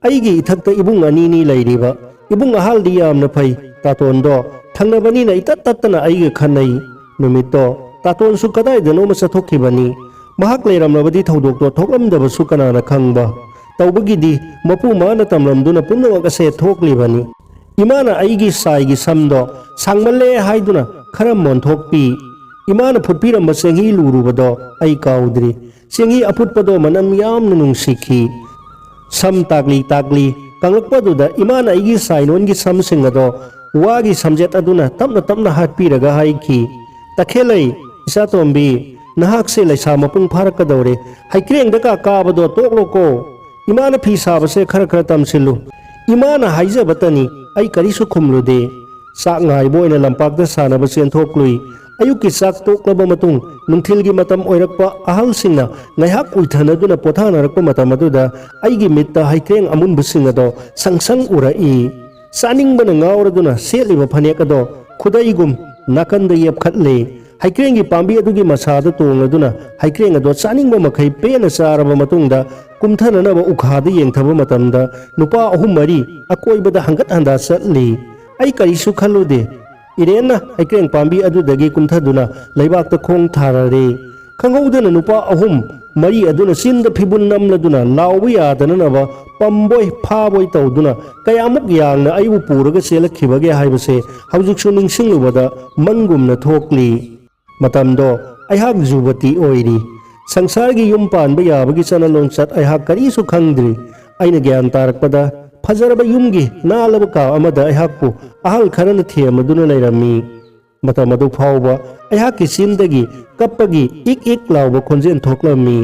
ꯑꯩꯒꯤ ꯏꯊꯛꯇ ꯏꯕꯨꯡ ꯑꯅꯤꯅꯤ ꯂꯩꯔꯤꯕ꯫ ꯏꯕꯨꯡ ꯑꯍꯜꯗꯤ ꯌꯥꯝꯅ ꯐꯩ꯫ ꯇꯥꯇꯣꯟꯗꯣ ꯊꯪꯅꯕꯅꯤꯅ ꯏꯇꯠ ꯇꯠꯇꯅ ꯑꯩꯒ ꯈꯟꯅꯩ꯫ ꯅꯨꯃꯤꯠꯇꯣ ꯇꯥꯇꯣꯟꯁꯨ ꯀꯗꯥꯏꯗꯅꯣꯃ ꯆꯠꯊꯣꯛꯈꯤꯕꯅꯤ꯫ ꯃꯍꯥꯛ ꯂꯩꯔꯝꯂꯕꯗꯤ ꯊꯧꯗꯣꯛꯇꯣ ꯊꯣꯛꯂꯝꯗꯕꯁꯨ ꯀꯅꯥꯅ ꯈꯪꯕ꯫ ꯇꯧꯕꯒꯤꯗꯤ ꯃꯄꯨ ꯃꯥꯅ ꯇꯝꯂꯝꯗꯨꯅ ꯄꯨꯝꯅꯃꯛ ꯑꯁꯦ ꯊꯣꯛꯂꯤꯕꯅꯤ꯫ ꯏꯃꯥꯅ ꯑꯩꯒꯤ ꯁꯥꯏꯒꯤ ꯁꯝꯗꯣ ꯁꯥꯡꯃꯜꯂꯦ ꯍꯥꯏꯗꯨꯅ ꯈꯔ ꯃꯣꯟꯊꯣꯛꯄꯤ꯫ ꯏꯃꯥꯅ ꯐꯨꯠꯄꯤꯔꯝꯕ ꯆꯦꯡꯍꯤ ꯂꯨꯔꯨꯕꯗꯣ ꯑꯩ ꯀꯥꯎꯗ꯭ꯔꯤ꯫ ꯆꯦꯡꯍꯤ ꯑꯐꯨꯠꯄꯗꯣ ꯃꯅꯝ ꯌꯥꯝꯅ ꯅꯨꯡꯁꯤꯈꯤ꯫ ꯁꯝ ꯇꯥꯛꯂꯤ ꯇꯥꯛꯂꯤ ꯀꯪꯂꯛꯄꯗꯨꯗ ꯏꯃꯥꯅ ꯑꯩꯒꯤ ꯁꯥꯏꯅꯣꯟꯒꯤ ꯁꯝꯁꯤꯡ ꯑꯗꯣ ꯋꯥꯒꯤ ꯁꯝꯖꯦꯠ ꯑꯗꯨꯅ ꯇꯞꯅ ꯇꯞꯅ ꯍꯥꯠꯄꯤꯔꯒ ꯍꯥꯏꯈꯤ, "ꯇꯈꯦꯜꯂꯩ, ꯏꯆꯥꯇꯣꯝꯕꯤ, ꯅꯍꯥꯛꯁꯦ ꯂꯩꯁꯥ ꯃꯄꯨꯡ ꯐꯥꯔꯛꯀꯗꯧꯔꯦ꯫ ꯍꯩꯀ꯭ꯔꯦꯡꯗ ꯀꯥ ꯀꯥꯕꯗꯣ ꯇꯣꯛꯂꯣꯀꯣ꯫ ꯏꯃꯥꯅ ꯐꯤ ꯁꯥꯕꯁꯦ ꯈꯔ ꯈꯔ ꯇꯝꯁꯤꯜꯂꯨ꯫" ꯏꯃꯥꯅ ꯍꯥꯏꯖꯕꯇꯅꯤ, ꯑꯩ ꯀꯔꯤꯁꯨ ꯈꯨꯝꯂꯨꯗꯦ꯫ ꯆꯥꯛ ꯉꯥꯏꯕ ꯑꯣꯏꯅ ꯂꯝꯄꯥꯛꯇ ꯁꯥꯟꯅꯕ ꯆꯦꯟꯊꯣꯛꯂꯨꯏ꯫ ꯑꯌꯨꯛꯀꯤ ꯆꯥꯛ ꯇꯣꯛꯂꯕ ꯃꯇꯨꯡ ꯅꯨꯡꯊꯤꯜꯒꯤ ꯃꯇꯝ ꯑꯣꯏꯔꯛꯄ, ꯑꯍꯜꯁꯤꯡꯅ ꯉꯥꯏꯍꯥꯛ ꯎꯏꯊꯅꯗꯨꯅ ꯄꯣꯊꯥꯅꯔꯛꯄ ꯃꯇꯝ ꯑꯗꯨꯗ ꯑꯩꯒꯤ ꯃꯤꯠꯇ ꯍꯩꯀ꯭ꯔꯦꯡ ꯑꯃꯨꯟꯕꯁꯤꯡ ꯑꯗꯣ ꯁꯪ ꯁꯪ ꯎꯔꯛꯏ꯫ ꯆꯥꯅꯤꯡꯕꯅ ꯉꯥꯎꯔꯗꯨꯅ ꯁꯦꯠꯂꯤꯕ ꯐꯅꯦꯛ ꯑꯗꯣ ꯈꯨꯗꯩꯒꯨꯝ ꯅꯥꯀꯟꯗ ꯌꯦꯞꯈꯠꯂꯦ꯫ ꯍꯩꯀ꯭ꯔꯦꯡꯒꯤ ꯄꯥꯝꯕꯤ ꯑꯗꯨꯒꯤ ꯃꯁꯥꯗ ꯇꯣꯡꯂꯗꯨꯅ ꯍꯩꯀ꯭ꯔꯦꯡ ꯑꯗꯣ ꯆꯥꯅꯤꯡꯕ ꯃꯈꯩ ꯄꯦꯟꯅ ꯆꯥꯔꯕ ꯃꯇꯨꯡꯗ ꯀꯨꯝꯊꯅꯅꯕ ꯎꯈꯥꯗ ꯌꯦꯡꯊꯕ ꯃꯇꯝꯗ ꯅꯨꯄꯥ ꯑꯍꯨꯝ ꯃꯔꯤ ꯑꯀꯣꯏꯕꯗ ꯍꯪꯒꯠ ꯍꯟꯗꯥ ꯆꯠꯂꯤ꯫ ꯑꯩ ꯀꯔꯤꯁꯨ ꯈꯜꯂꯨꯗꯦ꯫ ꯏꯔꯦꯟꯅ ꯍꯩꯀ꯭ꯔꯦꯡ ꯄꯥꯝꯕꯤ ꯑꯗꯨꯗꯒꯤ ꯀꯨꯝꯊꯗꯨꯅ ꯂꯩꯕꯥꯛꯇ ꯈꯣꯡ ꯊꯥꯔꯔꯦ꯫ ꯈꯪꯍꯧꯗꯅ ꯅꯨꯄꯥ ꯑꯍꯨꯝ ꯃꯔꯤ ꯑꯗꯨꯅ ꯆꯤꯟꯗ ꯐꯤꯕꯨꯟ ꯅꯝꯂꯗꯨꯅ ꯂꯥꯎꯕ ꯌꯥꯗꯅꯅꯕ ꯄꯝꯕꯣꯏ ꯐꯥꯕꯣꯏ ꯇꯧꯗꯨꯅ ꯀꯌꯥꯃꯨꯛ ꯌꯥꯡꯅ ꯑꯩꯕꯨ ꯄꯨꯔꯒ ꯆꯦꯜꯂꯛꯈꯤꯕꯒꯦ ꯍꯥꯏꯕꯁꯦ ꯍꯧꯖꯤꯛꯁꯨ ꯅꯤꯡꯁꯤꯡꯂꯨꯕꯗ ꯃꯪꯒꯨꯝꯅ ꯊꯣꯛꯂꯤ꯫ ꯃꯇꯝꯗꯣ ꯑꯩꯍꯥꯛ ꯖꯨꯕꯇꯤ ꯑꯣꯏꯔꯤ꯫ ꯁꯪꯁꯥꯔꯒꯤ ꯌꯨꯝ ꯄꯥꯟꯕ ꯌꯥꯕꯒꯤ ꯆꯠꯅ ꯂꯣꯟꯆꯠ ꯑꯩꯍꯥꯛ ꯀꯔꯤꯁꯨ ꯈꯪꯗ꯭ꯔꯤ꯫ ꯑꯩꯅ ꯒ꯭ꯌꯥꯟ ꯇꯥꯔꯛꯄꯗ ꯐꯖꯔꯕ ꯌꯨꯝꯒꯤ ꯅꯥꯜꯂꯕ ꯀꯥ ꯑꯃꯗ ꯑꯩꯍꯥꯛꯄꯨ ꯑꯍꯜ ꯈꯔꯅ ꯊꯦꯝꯃꯗꯨꯅ ꯂꯩꯔꯝꯃꯤ꯫ ꯃꯇꯝ ꯑꯗꯨ ꯐꯥꯎꯕ ꯑꯩꯍꯥꯛꯀꯤ ꯆꯤꯟꯗꯒꯤ ꯀꯞꯄꯒꯤ ꯏꯛ ꯏꯛ ꯂꯥꯎꯕ ꯈꯣꯟꯖꯦꯜ ꯊꯣꯛꯂꯝꯃꯤ꯫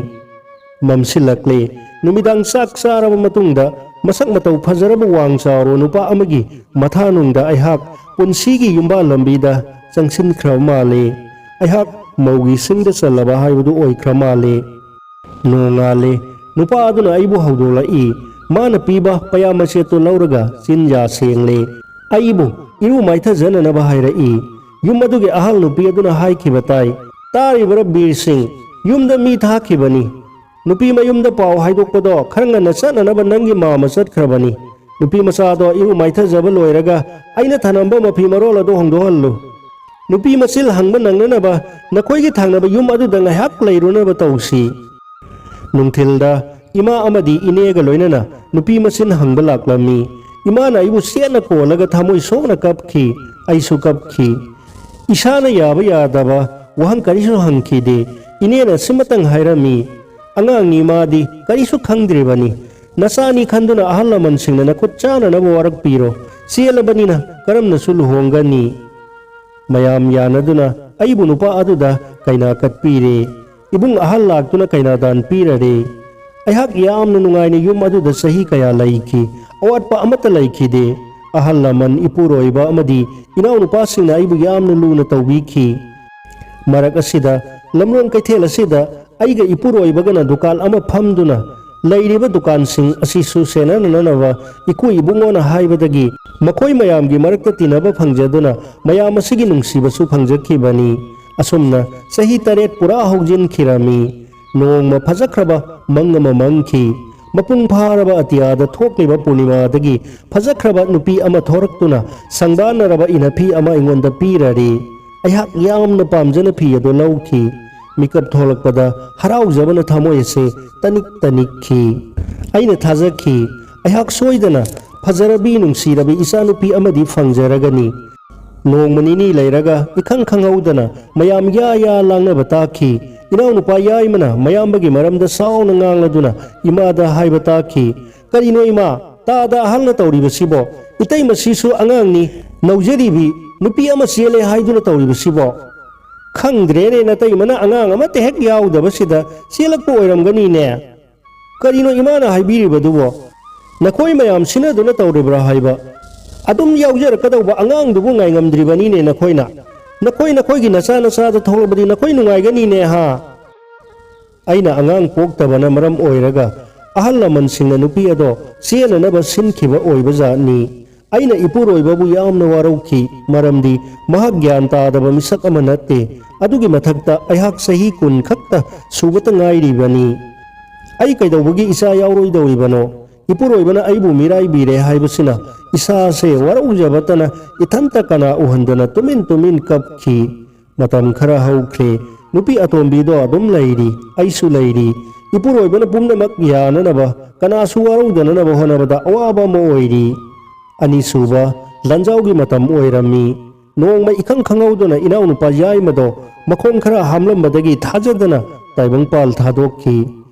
ꯃꯝꯁꯤꯜꯂꯛꯂꯦ꯫ ꯅꯨꯃꯤꯗꯥꯡ ꯆꯥꯛ ꯆꯥꯔꯕ ꯃꯇꯨꯡꯗ ꯃꯁꯛ ꯃꯇꯧ ꯐꯖꯔꯕ ꯋꯥꯡ ꯆꯥꯎꯔꯕ ꯅꯨꯄꯥ ꯑꯃꯒꯤ ꯃꯊꯥꯅꯨꯡꯗ ꯑꯩꯍꯥꯛ ꯄꯨꯟꯁꯤꯒꯤ ꯌꯨꯝꯕꯥꯜ ꯂꯝꯕꯤꯗ ꯆꯪꯁꯤꯟꯈ꯭ꯔꯕ ꯃꯥꯜꯂꯦ꯫ ꯑꯩꯍꯥꯛ ꯃꯧꯒꯤ ꯁꯤꯡꯗ ꯆꯜꯂꯕ ꯍꯥꯏꯕꯗꯨ ꯑꯣꯏꯈ꯭ꯔ ꯃꯥꯜꯂꯦ꯫ ꯅꯣꯡꯉꯥꯜꯂꯦ꯫ ꯅꯨꯄꯥ ꯑꯗꯨꯅ ꯑꯩꯕꯨ ꯍꯧꯗꯣꯛꯂꯛꯏ꯫ ꯃꯥꯅ ꯄꯤꯕ ꯄꯌꯥ ꯃꯆꯦꯠꯇꯨ ꯂꯧꯔꯒ ꯆꯤꯟꯌꯥ ꯁꯦꯡꯂꯦ꯫ ꯑꯩꯕꯨ ꯏꯔꯨ ꯃꯥꯏꯊꯖꯅꯅꯕ ꯍꯥꯏꯔꯛꯏ꯫ ꯌꯨꯝ ꯑꯗꯨꯒꯤ ꯑꯍꯜ ꯅꯨꯄꯤ ꯑꯗꯨꯅ ꯍꯥꯏꯈꯤꯕ ꯇꯥꯏ꯫ "ꯇꯥꯔꯤꯕꯔꯥ ꯕꯤꯔ ꯁꯤꯡ? ꯌꯨꯝꯗ ꯃꯤ ꯊꯥꯈꯤꯕꯅꯤ꯫ ꯅꯨꯄꯤ ꯃꯌꯨꯝꯗ ꯄꯥꯎ ꯍꯥꯏꯗꯣꯛꯄꯗꯣ ꯈꯔ ꯉꯟꯅ ꯆꯠꯅꯅꯕ ꯅꯪꯒꯤ ꯃꯥꯝꯃ ꯆꯠꯈ꯭ꯔꯕꯅꯤ꯫ ꯅꯨꯄꯤ ꯃꯆꯥꯗꯣ ꯏꯔꯨ ꯃꯥꯏꯊꯖꯕ ꯂꯣꯏꯔꯒ ꯑꯩꯅ ꯊꯅꯝꯕ ꯃꯐꯤ ꯃꯔꯣꯜ ꯑꯗꯨ ꯍꯣꯡꯗꯣꯛꯍꯜꯂꯨ꯫ ꯅꯨꯄꯤ ꯃꯆꯤꯜ ꯍꯪꯕ ꯅꯪꯅꯅꯕ ꯅꯈꯣꯏꯒꯤ ꯊꯪꯅꯕ ꯌꯨꯝ ꯑꯗꯨꯗ ꯉꯥꯏꯍꯥꯛ ꯂꯩꯔꯨꯅꯕ ꯇꯧꯁꯤ"꯫ ꯅꯨꯡꯊꯤꯜꯗ ꯏꯃꯥ ꯑꯃꯗꯤ ꯏꯅꯦꯒ ꯂꯣꯏꯅꯅ ꯅꯨꯄꯤ ꯃꯆꯤꯟ ꯍꯪꯕ ꯂꯥꯛꯂꯝꯃꯤ꯫ ꯏꯃꯥꯅ ꯑꯩꯕꯨ ꯆꯦꯠꯅ ꯀꯣꯜꯂꯒ ꯊꯃꯣꯏ ꯁꯣꯛꯅ ꯀꯞꯈꯤ꯫ ꯑꯩꯁꯨ ꯀꯞꯈꯤ꯫ ꯏꯁꯥꯅ ꯌꯥꯕ ꯌꯥꯗꯕ ꯋꯥꯍꯪ ꯀꯔꯤꯁꯨ ꯍꯪꯈꯤꯗꯦ꯫ ꯏꯅꯦꯅ ꯁꯤꯃꯇꯪ ꯍꯥꯏꯔꯝꯃꯤ, "ꯑꯉꯥꯡꯅꯤ ꯃꯥꯗꯤ, ꯀꯔꯤꯁꯨ ꯈꯪꯗ꯭ꯔꯤꯕꯅꯤ꯫ ꯅꯆꯥꯅꯤ ꯈꯟꯗꯨꯅ ꯑꯍꯜ ꯂꯃꯟꯁꯤꯡꯅ ꯅꯈꯨꯠ ꯆꯥꯅꯅꯕ ꯋꯥꯔꯛꯄꯤꯔꯣ꯫ ꯆꯦꯜꯂꯕꯅꯤꯅ ꯀꯔꯝꯅꯁꯨ ꯂꯨꯍꯣꯡꯒꯅꯤ"꯫ ꯃꯌꯥꯝ ꯌꯥꯅꯗꯨꯅ ꯑꯩꯕꯨ ꯅꯨꯄꯥ ꯑꯗꯨꯗ ꯀꯩꯅꯥ ꯀꯠꯄꯤꯔꯦ꯫ ꯏꯕꯨꯡ ꯑꯍꯜ ꯂꯥꯛꯇꯨꯅ ꯀꯩꯅꯥꯗꯥꯟ ꯄꯤꯔꯔꯦ꯫ ꯑꯩꯍꯥꯛ ꯌꯥꯝꯅ ꯅꯨꯡꯉꯥꯏꯅ ꯌꯨꯝ ꯑꯗꯨꯗ ꯆꯍꯤ ꯀꯌꯥ ꯂꯩꯈꯤ꯫ ꯑꯋꯥꯠꯄ ꯑꯃꯠꯇ ꯂꯩꯈꯤꯗꯦ꯫ ꯑꯍꯜ ꯂꯃꯟ, ꯏꯄꯨꯔꯣꯏꯕ ꯑꯃꯗꯤ ꯏꯅꯥꯎꯅꯨꯄꯥꯁꯤꯡꯅ ꯑꯩꯕꯨ ꯌꯥꯝꯅ ꯂꯨꯅ ꯇꯧꯕꯤꯈꯤ꯫ ꯃꯔꯛ ꯑꯁꯤꯗ ꯂꯝꯂꯣꯡ ꯀꯩꯊꯦꯜ ꯑꯁꯤꯗ ꯑꯩꯒ ꯏꯄꯨꯔꯣꯏꯕꯒꯅ ꯗꯨꯀꯥꯟ ꯑꯃ ꯐꯝꯗꯨꯅ ꯂꯩꯔꯤꯕ ꯗꯨꯀꯥꯟꯁꯤꯡ ꯑꯁꯤꯁꯨ ꯁꯦꯟꯅꯅꯅꯕ ꯏꯀꯨ ꯏꯕꯨꯡꯉꯣꯅ ꯍꯥꯏꯕꯗꯒꯤ ꯃꯈꯣꯏ ꯃꯌꯥꯝꯒꯤ ꯃꯔꯛꯇ ꯇꯤꯟꯅꯕ ꯐꯪꯖꯗꯨꯅ ꯃꯌꯥꯝ ꯑꯁꯤꯒꯤ ꯅꯨꯡꯁꯤꯕꯁꯨ ꯐꯪꯖꯈꯤꯕꯅꯤ꯫ ꯑꯁꯨꯝꯅ ꯆꯍꯤ ꯇꯔꯦꯠ ꯄꯨꯔꯥ ꯍꯧꯖꯤꯟꯈꯤꯔꯝꯃꯤ꯫ ꯅꯣꯡꯃ ꯐꯖꯈ꯭ꯔꯕ ꯃꯪ ꯑꯃ ꯃꯪꯈꯤ꯫ ꯃꯄꯨꯡ ꯐꯥꯔꯕ ꯑꯇꯤꯌꯥꯗ ꯊꯣꯛꯂꯤꯕ ꯄꯨꯔꯅꯤꯃꯥꯗꯒꯤ ꯐꯖꯈ꯭ꯔꯕ ꯅꯨꯄꯤ ꯑꯃ ꯊꯣꯔꯛꯇꯨꯅ ꯁꯪꯕꯥꯟꯅꯔꯕ ꯏꯅꯐꯤ ꯑꯃ ꯑꯩꯉꯣꯟꯗ ꯄꯤꯔꯔꯤ꯫ ꯑꯩꯍꯥꯛ ꯌꯥꯝꯅ ꯄꯥꯝꯖꯅ ꯐꯤ ꯑꯗꯨ ꯂꯧꯈꯤ꯫ ꯃꯤꯀꯞ ꯊꯣꯛꯂꯛꯄꯗ ꯍꯔꯥꯎꯖꯕꯅ ꯊꯃꯣꯏ ꯑꯁꯦ ꯇꯅꯤꯛ ꯇꯅꯤꯛꯈꯤ꯫ ꯑꯩꯅ ꯊꯥꯖꯈꯤ, ꯑꯩꯍꯥꯛ ꯁꯣꯏꯗꯅ ꯐꯖꯔꯕꯤ ꯅꯨꯡꯁꯤꯔꯕꯤ ꯏꯆꯥꯅꯨꯄꯤ ꯑꯃꯗꯤ ꯐꯪꯖꯔꯒꯅꯤ꯫ ꯅꯣꯡꯃ ꯅꯤꯅꯤ ꯂꯩꯔꯒ ꯏꯈꯪ ꯈꯪꯍꯧꯗꯅ ꯃꯌꯥꯝ ꯌꯥ ꯌꯥ ꯂꯥꯡꯅꯕ ꯇꯥꯈꯤ꯫ ꯏꯅꯥꯎꯅꯨꯄꯥ ꯌꯥꯏꯃꯅ ꯃꯌꯥꯝꯕꯒꯤ ꯃꯔꯝꯗ ꯁꯥꯎꯅ ꯉꯥꯡꯂꯗꯨꯅ ꯏꯃꯥꯗ ꯍꯥꯏꯕ ꯇꯥꯈꯤ, "ꯀꯔꯤꯅꯣ ꯏꯃꯥ, ꯇꯥꯗ ꯑꯍꯜꯅ ꯇꯧꯔꯤꯕꯁꯤꯕꯣ? ꯏꯇꯩꯃꯁꯤꯁꯨ ꯑꯉꯥꯡꯅꯤ, ꯅꯧꯖꯔꯤꯕꯤ ꯅꯨꯄꯤ ꯑꯃ ꯆꯦꯜꯂꯦ ꯍꯥꯏꯗꯨꯅ ꯇꯧꯔꯤꯕꯁꯤꯕꯣ?" "ꯈꯪꯗ꯭ꯔꯦꯅꯦ, ꯅꯇꯩꯃꯅ ꯑꯉꯥꯡ ꯑꯃꯠꯇ ꯍꯦꯛ ꯌꯥꯎꯗꯕꯁꯤꯗ ꯆꯦꯜꯂꯛꯄ ꯑꯣꯏꯔꯝꯒꯅꯤꯅꯦ꯫ ꯀꯔꯤꯅꯣ ꯏꯃꯥꯅ ꯍꯥꯏꯕꯤꯔꯤꯕꯗꯨꯕꯣ? ꯅꯈꯣꯏ ꯃꯌꯥꯝ ꯁꯤꯟꯅꯗꯨꯅ ꯇꯧꯔꯤꯕ꯭ꯔꯥ ꯍꯥꯏꯕ? ꯑꯗꯨꯝ ꯌꯥꯎꯖꯔꯛꯀꯗꯧꯕ ꯑꯉꯥꯡꯗꯨꯕꯨ ꯉꯥꯏꯉꯝꯗ꯭ꯔꯤꯕꯅꯤꯅꯦ ꯅꯈꯣꯏꯅ꯫ ꯅꯈꯣꯏ ꯅꯈꯣꯏꯒꯤ ꯅꯆꯥ ꯅꯆꯥꯗ ꯊꯣꯛꯂꯕꯗꯤ ꯅꯈꯣꯏ ꯅꯨꯡꯉꯥꯏꯒꯅꯤꯅꯦ ꯍꯥ?" ꯑꯩꯅ ꯑꯉꯥꯡ ꯄꯣꯛꯇꯕꯅ ꯃꯔꯝ ꯑꯣꯏꯔꯒ ꯑꯍꯜ ꯂꯃꯟꯁꯤꯡꯅ ꯅꯨꯄꯤ ꯑꯗꯣ ꯆꯦꯟꯅꯅꯕ ꯁꯤꯟꯈꯤꯕ ꯑꯣꯏꯕꯖꯥꯠꯅꯤ꯫ ꯑꯩꯅ ꯏꯄꯨꯔꯣꯏꯕꯕꯨ ꯌꯥꯝꯅ ꯋꯥꯔꯧꯈꯤ, ꯃꯔꯝꯗꯤ ꯃꯍꯥꯛ ꯒ꯭ꯌꯥꯟ ꯇꯥꯗꯕ ꯃꯤꯁꯛ ꯑꯃ ꯅꯠꯇꯦ꯫ ꯑꯗꯨꯒꯤ ꯃꯊꯛꯇ ꯑꯩꯍꯥꯛ ꯆꯍꯤ ꯀꯨꯟ ꯈꯛꯇ ꯁꯨꯕꯇ ꯉꯥꯏꯔꯤꯕꯅꯤ꯫ ꯑꯩ ꯀꯩꯗꯧꯕꯒꯤ ꯏꯆꯥ ꯌꯥꯎꯔꯣꯏꯗꯧꯔꯤꯕꯅꯣ? ꯏꯄꯨꯔꯣꯏꯕꯅ ꯑꯩꯕꯨ ꯃꯤꯔꯥꯏꯕꯤꯔꯦ ꯍꯥꯏꯕꯁꯤꯅ ꯏꯁꯥꯁꯦ ꯋꯥꯔꯧꯖꯕꯇꯅ ꯏꯊꯟꯇ ꯀꯅꯥ ꯎꯍꯟꯗꯅ ꯇꯨꯃꯤꯟ ꯇꯨꯃꯤꯟ ꯀꯞꯈꯤ꯫ ꯃꯇꯝ ꯈꯔ ꯍꯧꯈ꯭ꯔꯦ꯫ ꯅꯨꯄꯤ ꯑꯇꯣꯝꯕꯤꯗꯣ ꯑꯗꯨꯝ ꯂꯩꯔꯤ, ꯑꯩꯁꯨ ꯂꯩꯔꯤ꯫ ꯏꯄꯨꯔꯣꯏꯕꯅ ꯄꯨꯝꯅꯃꯛ ꯌꯥꯅꯅꯕ, ꯀꯅꯥꯁꯨ ꯋꯥꯔꯧꯗꯅꯅꯕ ꯍꯣꯠꯅꯕꯗ ꯑꯋꯥꯕ ꯑꯃ ꯑꯣꯏꯔꯤ꯫ ꯑꯅꯤꯁꯨꯕ ꯂꯥꯟꯖꯥꯎꯒꯤ ꯃꯇꯝ ꯑꯣꯏꯔꯝꯃꯤ꯫ ꯅꯣꯡꯃ ꯏꯈꯪ ꯈꯪꯍꯧꯗꯅ ꯏꯅꯥꯎꯅꯨꯄꯥ ꯌꯥꯏꯃꯗꯣ ꯃꯈꯣꯡ ꯈꯔ ꯍꯥꯝꯂꯝꯕꯗꯒꯤ ꯊꯥꯖꯗꯅ ꯇꯥꯏꯕꯪꯄꯥꯜ ꯊꯥꯗꯣꯛꯈꯤ꯫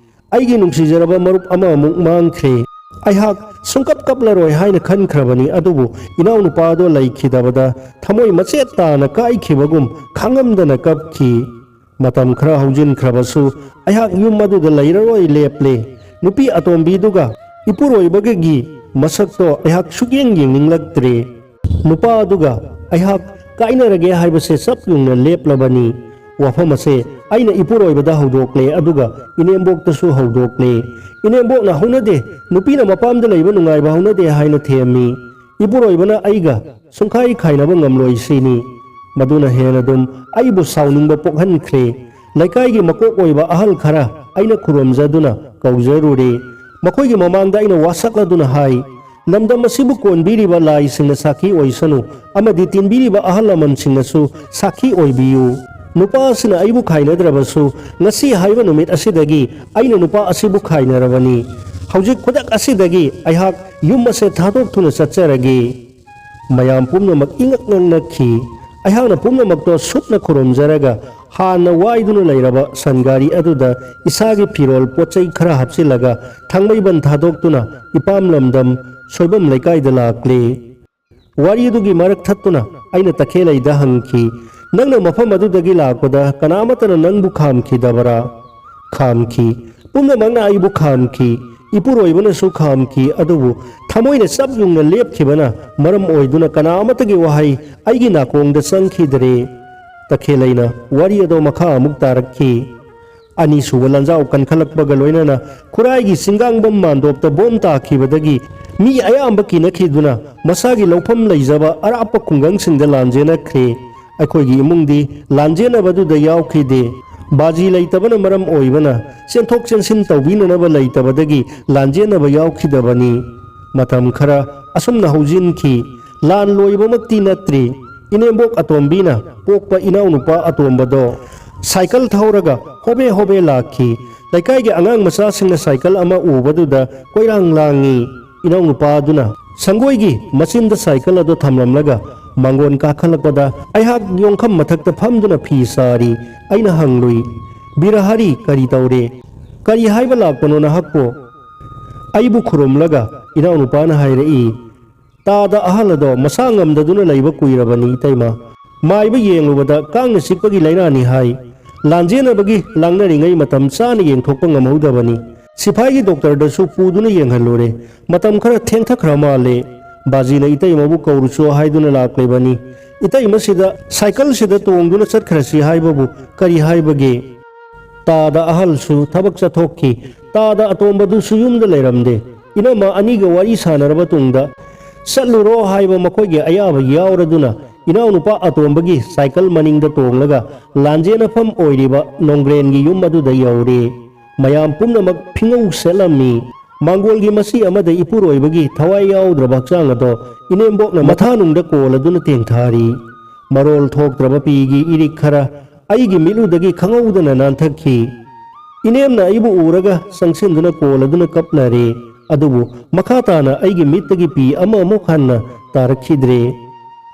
ꯑꯩꯒꯤ ꯅꯨꯡꯁꯤꯖꯔꯕ ꯃꯔꯨꯞ ꯑꯃꯃꯨꯛ ꯃꯥꯡꯈ꯭ꯔꯦ꯫ ꯑꯩꯍꯥꯛ ꯁꯨꯡꯀꯞ ꯀꯞꯂꯔꯣꯏ ꯍꯥꯏꯅ ꯈꯟꯈ꯭ꯔꯕꯅꯤ, ꯑꯗꯨꯕꯨ ꯏꯅꯥꯎꯅꯨꯄꯥꯗꯣ ꯂꯩꯈꯤꯗꯕꯗ ꯊꯃꯣꯏ ꯃꯆꯦꯠ ꯇꯥꯅ ꯀꯥꯏꯈꯤꯕꯒꯨꯝ ꯈꯥꯡꯉꯝꯗꯅ ꯀꯞꯈꯤ꯫ ꯃꯇꯝ ꯈꯔ ꯍꯧꯖꯤꯟꯈ꯭ꯔꯕꯁꯨ ꯑꯩꯍꯥꯛ ꯌꯨꯝ ꯑꯗꯨꯗ ꯂꯩꯔꯔꯣꯏ ꯂꯦꯞꯂꯦ꯫ ꯅꯨꯄꯤ ꯑꯇꯣꯝꯕꯤꯗꯨꯒ ꯏꯄꯨꯔꯣꯏꯕꯒꯒꯤ ꯃꯁꯛꯇꯣ ꯑꯩꯍꯥꯛ ꯁꯨꯛꯌꯦꯡ ꯌꯦꯡꯅꯤꯡꯂꯛꯇ꯭ꯔꯦ꯫ ꯅꯨꯄꯥ ꯑꯗꯨꯒ ꯑꯩꯍꯥꯛ ꯀꯥꯏꯅꯔꯒꯦ ꯍꯥꯏꯕꯁꯦ ꯆꯞ ꯌꯨꯡꯅ ꯂꯦꯞꯂꯕꯅꯤ꯫ ꯋꯥꯐꯝ ꯑꯁꯦ ꯑꯩꯅ ꯏꯄꯨꯔꯣꯏꯕꯗ ꯍꯧꯗꯣꯛꯂꯦ, ꯑꯗꯨꯒ ꯏꯅꯦꯝꯕꯣꯛꯇꯁꯨ ꯍꯧꯗꯣꯛꯂꯦ꯫ ꯏꯅꯦꯝꯕꯣꯛꯅ "ꯍꯧꯅꯗꯦ, ꯅꯨꯄꯤꯅ ꯃꯄꯥꯝꯗ ꯂꯩꯕ ꯅꯨꯡꯉꯥꯏꯕ ꯍꯧꯅꯗꯦ" ꯍꯥꯏꯅ ꯊꯦꯝꯃꯤ꯫ ꯏꯄꯨꯔꯣꯏꯕꯅ ꯑꯩꯒ ꯁꯨꯡꯈꯥꯏ ꯈꯥꯏꯅꯕ ꯉꯝꯂꯣꯏ ꯁꯤꯅꯤ꯫ ꯃꯗꯨꯅ ꯍꯦꯟꯅ ꯑꯗꯨꯝ ꯑꯩꯕꯨ ꯁꯥꯎꯅꯤꯡꯕ ꯄꯣꯛꯍꯟꯈ꯭ꯔꯦ꯫ ꯂꯩꯀꯥꯏꯒꯤ ꯃꯀꯣꯛ ꯑꯣꯏꯕ ꯑꯍꯜ ꯈꯔ ꯑꯩꯅ ꯈꯨꯔꯨꯝꯖꯗꯨꯅ ꯀꯧꯖꯔꯨꯔꯦ꯫ ꯃꯈꯣꯏꯒꯤ ꯃꯃꯥꯡꯗ ꯑꯩꯅ ꯋꯥꯁꯛꯂꯗꯨꯅ ꯍꯥꯏ, "ꯂꯝꯗꯝ ꯑꯁꯤꯕꯨ ꯀꯣꯟꯕꯤꯔꯤꯕ ꯂꯥꯏꯁꯤꯡꯅ ꯁꯥꯈꯤ ꯑꯣꯏꯁꯅꯨ, ꯑꯃꯗꯤ ꯇꯤꯟꯕꯤꯔꯤꯕ ꯑꯍꯜ ꯂꯃꯟꯁꯤꯡꯅꯁꯨ ꯁꯥꯈꯤ ꯑꯣꯏꯕꯤꯌꯨ꯫ ꯅꯨꯄꯥ ꯑꯁꯤꯅ ꯑꯩꯕꯨ ꯈꯥꯏꯅꯗ꯭ꯔꯕꯁꯨ, ꯉꯁꯤ ꯍꯥꯏꯕ ꯅꯨꯃꯤꯠ ꯑꯁꯤꯗꯒꯤ ꯑꯩꯅ ꯅꯨꯄꯥ ꯑꯁꯤꯕꯨ ꯈꯥꯏꯅꯔꯕꯅꯤ꯫ ꯍꯧꯖꯤꯛ ꯈꯨꯗꯛ ꯑꯁꯤꯗꯒꯤ ꯑꯩꯍꯥꯛ ꯌꯨꯝ ꯑꯁꯦ ꯊꯥꯗꯣꯛꯇꯨꯅ ꯆꯠꯆꯔꯒꯦ"꯫ ꯃꯌꯥꯝ ꯄꯨꯝꯅꯃꯛ ꯏꯉꯛ ꯉꯛꯅꯈꯤ꯫ ꯑꯩꯍꯥꯛꯅ ꯄꯨꯝꯅꯃꯛꯇꯣ ꯁꯨꯞꯅ ꯈꯨꯔꯨꯝꯖꯔꯒ, ꯍꯥꯟꯅ ꯋꯥꯏꯗꯨꯅ ꯂꯩꯔꯕ ꯁꯟ ꯒꯥꯔꯤ ꯑꯗꯨꯗ ꯏꯁꯥꯒꯤ ꯐꯤꯔꯣꯜ ꯄꯣꯠ ꯆꯩ ꯈꯔ ꯍꯥꯞꯆꯤꯜꯂꯒ, ꯊꯥꯡꯃꯩꯕꯟ ꯊꯥꯗꯣꯛꯇꯨꯅ ꯏꯄꯥꯝ ꯂꯝꯗꯝ ꯁꯣꯏꯕꯝ ꯂꯩꯀꯥꯏꯗ ꯂꯥꯛꯂꯦ꯫ ꯋꯥꯔꯤꯗꯨꯒꯤ ꯃꯔꯛ ꯊꯠꯇꯨꯅ ꯑꯩꯅ ꯇꯈꯦꯜꯂꯩꯗ ꯍꯪꯈꯤ, "ꯅꯪꯅ ꯃꯐꯝ ꯑꯗꯨꯗꯒꯤ ꯂꯥꯛꯄꯗ ꯀꯅꯥꯃꯠꯇꯅ ꯅꯪꯕꯨ ꯈꯥꯝꯈꯤꯗꯕꯔꯥ?" "ꯈꯥꯝꯈꯤ꯫ ꯄꯨꯝꯅꯃꯛꯅ ꯑꯩꯕꯨ ꯈꯥꯝꯈꯤ꯫ ꯏꯄꯨꯔꯣꯏꯕꯅꯁꯨ ꯈꯥꯝꯈꯤ꯫ ꯑꯗꯨꯕꯨ ꯊꯃꯣꯏꯅ ꯆꯞ ꯌꯨꯡꯅ ꯂꯦꯞꯈꯤꯕꯅ ꯃꯔꯝ ꯑꯣꯏꯗꯨꯅ ꯀꯅꯥ ꯑꯃꯠꯇꯒꯤ ꯋꯥꯍꯩ ꯑꯩꯒꯤ ꯅꯥꯀꯣꯡꯗ ꯆꯪꯈꯤꯗ꯭ꯔꯦ"꯫ ꯇꯈꯦꯜꯂꯩꯅ ꯋꯥꯔꯤ ꯑꯗꯣ ꯃꯈꯥ ꯑꯃꯨꯛ ꯇꯥꯔꯛꯈꯤ꯫ ꯑꯅꯤꯁꯨꯕ ꯂꯥꯟꯖꯥꯎ ꯀꯟꯈꯠꯂꯛꯄꯒ ꯂꯣꯏꯅꯅ ꯈꯨꯔꯥꯏꯒꯤ ꯆꯤꯡꯒꯥꯡꯕꯝ ꯃꯥꯟꯗꯣꯞꯇ ꯕꯣꯝ ꯇꯥꯈꯤꯕꯗꯒꯤ ꯃꯤ ꯑꯌꯥꯝꯕ ꯀꯤꯅꯈꯤꯗꯨꯅ ꯃꯁꯥꯒꯤ ꯂꯧꯐꯝ ꯂꯩꯖꯕ ꯑꯔꯥꯞꯄ ꯈꯨꯡꯒꯪꯁꯤꯡꯗ ꯂꯥꯟꯖꯦꯟꯅꯈ꯭ꯔꯦ꯫ ꯑꯩꯈꯣꯏꯒꯤ ꯏꯃꯨꯡꯗꯤ ꯂꯥꯟꯖꯦꯟꯅꯕꯗꯨꯗ ꯌꯥꯎꯈꯤꯗꯦ꯫ ꯕꯥꯖꯤ ꯂꯩꯇꯕꯅ ꯃꯔꯝ ꯑꯣꯏꯕꯅ ꯆꯦꯟꯊꯣꯛ ꯆꯦꯟꯁꯤꯟ ꯇꯧꯕꯤꯅꯅꯕ ꯂꯩꯇꯕꯗꯒꯤ ꯂꯥꯟꯖꯦꯟꯅꯕ ꯌꯥꯎꯈꯤꯗꯕꯅꯤ꯫ ꯃꯇꯝ ꯈꯔ ꯑꯁꯨꯝꯅ ꯍꯧꯖꯤꯟꯈꯤ꯫ ꯂꯥꯟ ꯂꯣꯏꯕꯃꯛꯇꯤ ꯅꯠꯇ꯭ꯔꯤ꯫ ꯏꯅꯦꯝꯕꯣꯛ ꯑꯇꯣꯝꯕꯤꯅ ꯄꯣꯛꯄ ꯏꯅꯥꯎꯅꯨꯄꯥ ꯑꯇꯣꯝꯕꯗꯣ ꯁꯥꯏꯀꯜ ꯊꯧꯔꯒ ꯍꯣꯕꯦ ꯍꯣꯕꯦ ꯂꯥꯛꯈꯤ꯫ ꯂꯩꯀꯥꯏꯒꯤ ꯑꯉꯥꯡ ꯃꯆꯥꯁꯤꯡꯅ ꯁꯥꯏꯀꯜ ꯑꯃ ꯎꯕꯗꯨꯗ ꯀꯣꯏꯔꯥꯡ ꯂꯥꯡꯉꯤ꯫ ꯏꯅꯥꯎꯅꯨꯄꯥ ꯑꯗꯨꯅ ꯁꯪꯒꯣꯏꯒꯤ ꯃꯆꯤꯟꯗ ꯁꯥꯏꯀꯜ ꯑꯗꯨ ꯊꯝꯂꯝꯂꯒ ꯃꯥꯡꯒꯣꯟ ꯀꯥꯈꯠꯂꯛꯄꯗ ꯑꯩꯍꯥꯛ ꯌꯣꯡꯈꯝ ꯃꯊꯛꯇ ꯐꯝꯗꯨꯅ ꯐꯤ ꯁꯥꯔꯤ꯫ ꯑꯩꯅ ꯍꯪꯂꯨꯏ, "ꯕꯤꯔꯍꯔꯤ, ꯀꯔꯤ ꯇꯧꯔꯦ? ꯀꯔꯤ ꯍꯥꯏꯕ ꯂꯥꯛꯄꯅꯣ ꯅꯍꯥꯛꯄꯨ?" ꯑꯩꯕꯨ ꯈꯨꯔꯨꯝꯂꯒ ꯏꯅꯥꯎꯅꯨꯄꯥꯅ ꯍꯥꯏꯔꯛꯏ, "ꯇꯥꯗ ꯑꯍꯜ ꯑꯗꯣ ꯃꯁꯥ ꯉꯝꯗꯗꯨꯅ ꯂꯩꯕ ꯀꯨꯏꯔꯕꯅꯤ ꯏꯇꯩꯃ꯫ ꯃꯥꯏꯕ ꯌꯦꯡꯂꯨꯕꯗ ꯀꯥꯡꯅ ꯆꯤꯛꯄꯒꯤ ꯂꯥꯏꯅꯥꯅꯤ ꯍꯥꯏ꯫ ꯂꯥꯟꯖꯦꯟꯅꯕꯒꯤ ꯂꯥꯡꯅꯔꯤꯉꯩ ꯃꯇꯝ ꯆꯥꯅ ꯌꯦꯡꯊꯣꯛꯄ ꯉꯝꯍꯧꯗꯕꯅꯤ꯫ ꯁꯤꯐꯥꯏꯒꯤ ꯗꯣꯛꯇꯔꯗꯁꯨ ꯄꯨꯗꯨꯅ ꯌꯦꯡꯍꯜꯂꯨꯔꯦ꯫ ꯃꯇꯝ ꯈꯔ ꯊꯦꯡꯊꯈ꯭ꯔ ꯃꯥꯜꯂꯦ꯫ ꯕꯥꯖꯤꯅ ꯏꯇꯩꯃꯕꯨ ꯀꯧꯔꯨꯆꯣ ꯍꯥꯏꯗꯨꯅ ꯂꯥꯛꯂꯤꯕꯅꯤ꯫ ꯏꯇꯩꯃꯁꯤꯗ ꯁꯥꯏꯀꯜꯁꯤꯗ ꯇꯣꯡꯗꯨꯅ ꯆꯠꯈ꯭ꯔꯁꯤ ꯍꯥꯏꯕꯕꯨ ꯀꯔꯤ ꯍꯥꯏꯕꯒꯦ? ꯇꯥꯗ ꯑꯍꯜꯁꯨ ꯊꯕꯛ ꯆꯠꯊꯣꯛꯈꯤ꯫ ꯇꯥꯗ ꯑꯇꯣꯝꯕꯗꯨꯁꯨ ꯌꯨꯝꯗ ꯂꯩꯔꯝꯗꯦ꯫ ꯏꯅꯝꯃ ꯑꯅꯤꯒ ꯋꯥꯔꯤ ꯁꯥꯟꯅꯔꯕ ꯇꯨꯡꯗ ꯆꯠꯂꯨꯔꯣ ꯍꯥꯏꯕ ꯃꯈꯣꯏꯒꯤ ꯑꯌꯥꯕ ꯌꯥꯎꯔꯗꯨꯅ ꯏꯅꯥꯎꯅꯨꯄꯥ ꯑꯇꯣꯝꯕꯒꯤ ꯁꯥꯏꯀꯜ ꯃꯅꯤꯡꯗ ꯇꯣꯡꯂꯒ ꯂꯥꯟꯖꯦꯟꯅꯐꯝ ꯑꯣꯏꯔꯤꯕ ꯅꯣꯡꯒ꯭ꯔꯦꯟꯒꯤ ꯌꯨꯝ ꯑꯗꯨꯗ ꯌꯧꯔꯦ꯫ ꯃꯌꯥꯝ ꯄꯨꯝꯅꯃꯛ ꯐꯤꯉꯧ ꯁꯦꯠꯂꯝꯃꯤ꯫ ꯃꯥꯡꯒꯣꯜꯒꯤ ꯃꯆꯤ ꯑꯃꯗ ꯏꯄꯨꯔꯣꯏꯕꯒꯤ ꯊꯋꯥꯏ ꯌꯥꯎꯗ꯭ꯔꯕ ꯍꯛꯆꯥꯡ ꯑꯗꯣ ꯏꯅꯦꯝꯕꯣꯛꯅ ꯃꯊꯥꯅꯨꯡꯗ ꯀꯣꯜꯂꯗꯨꯅ ꯇꯦꯡꯊꯥꯔꯤ꯫ ꯃꯔꯣꯜ ꯊꯣꯛꯇ꯭ꯔꯕ ꯄꯤꯒꯤ ꯏꯔꯤꯛ ꯈꯔ ꯑꯩꯒꯤ ꯃꯤꯠꯂꯨꯗꯒꯤ ꯈꯪꯍꯧꯗꯅ ꯅꯥꯟꯊꯛꯈꯤ꯫ ꯏꯅꯦꯝꯅ ꯑꯩꯕꯨ ꯎꯔꯒ ꯆꯪꯁꯤꯟꯗꯨꯅ ꯀꯣꯜꯂꯗꯨꯅ ꯀꯞꯅꯔꯦ꯫ ꯑꯗꯨꯕꯨ ꯃꯈꯥ ꯇꯥꯅ ꯑꯩꯒꯤ ꯃꯤꯠꯇꯒꯤ ꯄꯤ ꯑꯃꯃꯨꯛ ꯍꯟꯅ ꯇꯥꯔꯛꯈꯤꯗ꯭ꯔꯦ꯫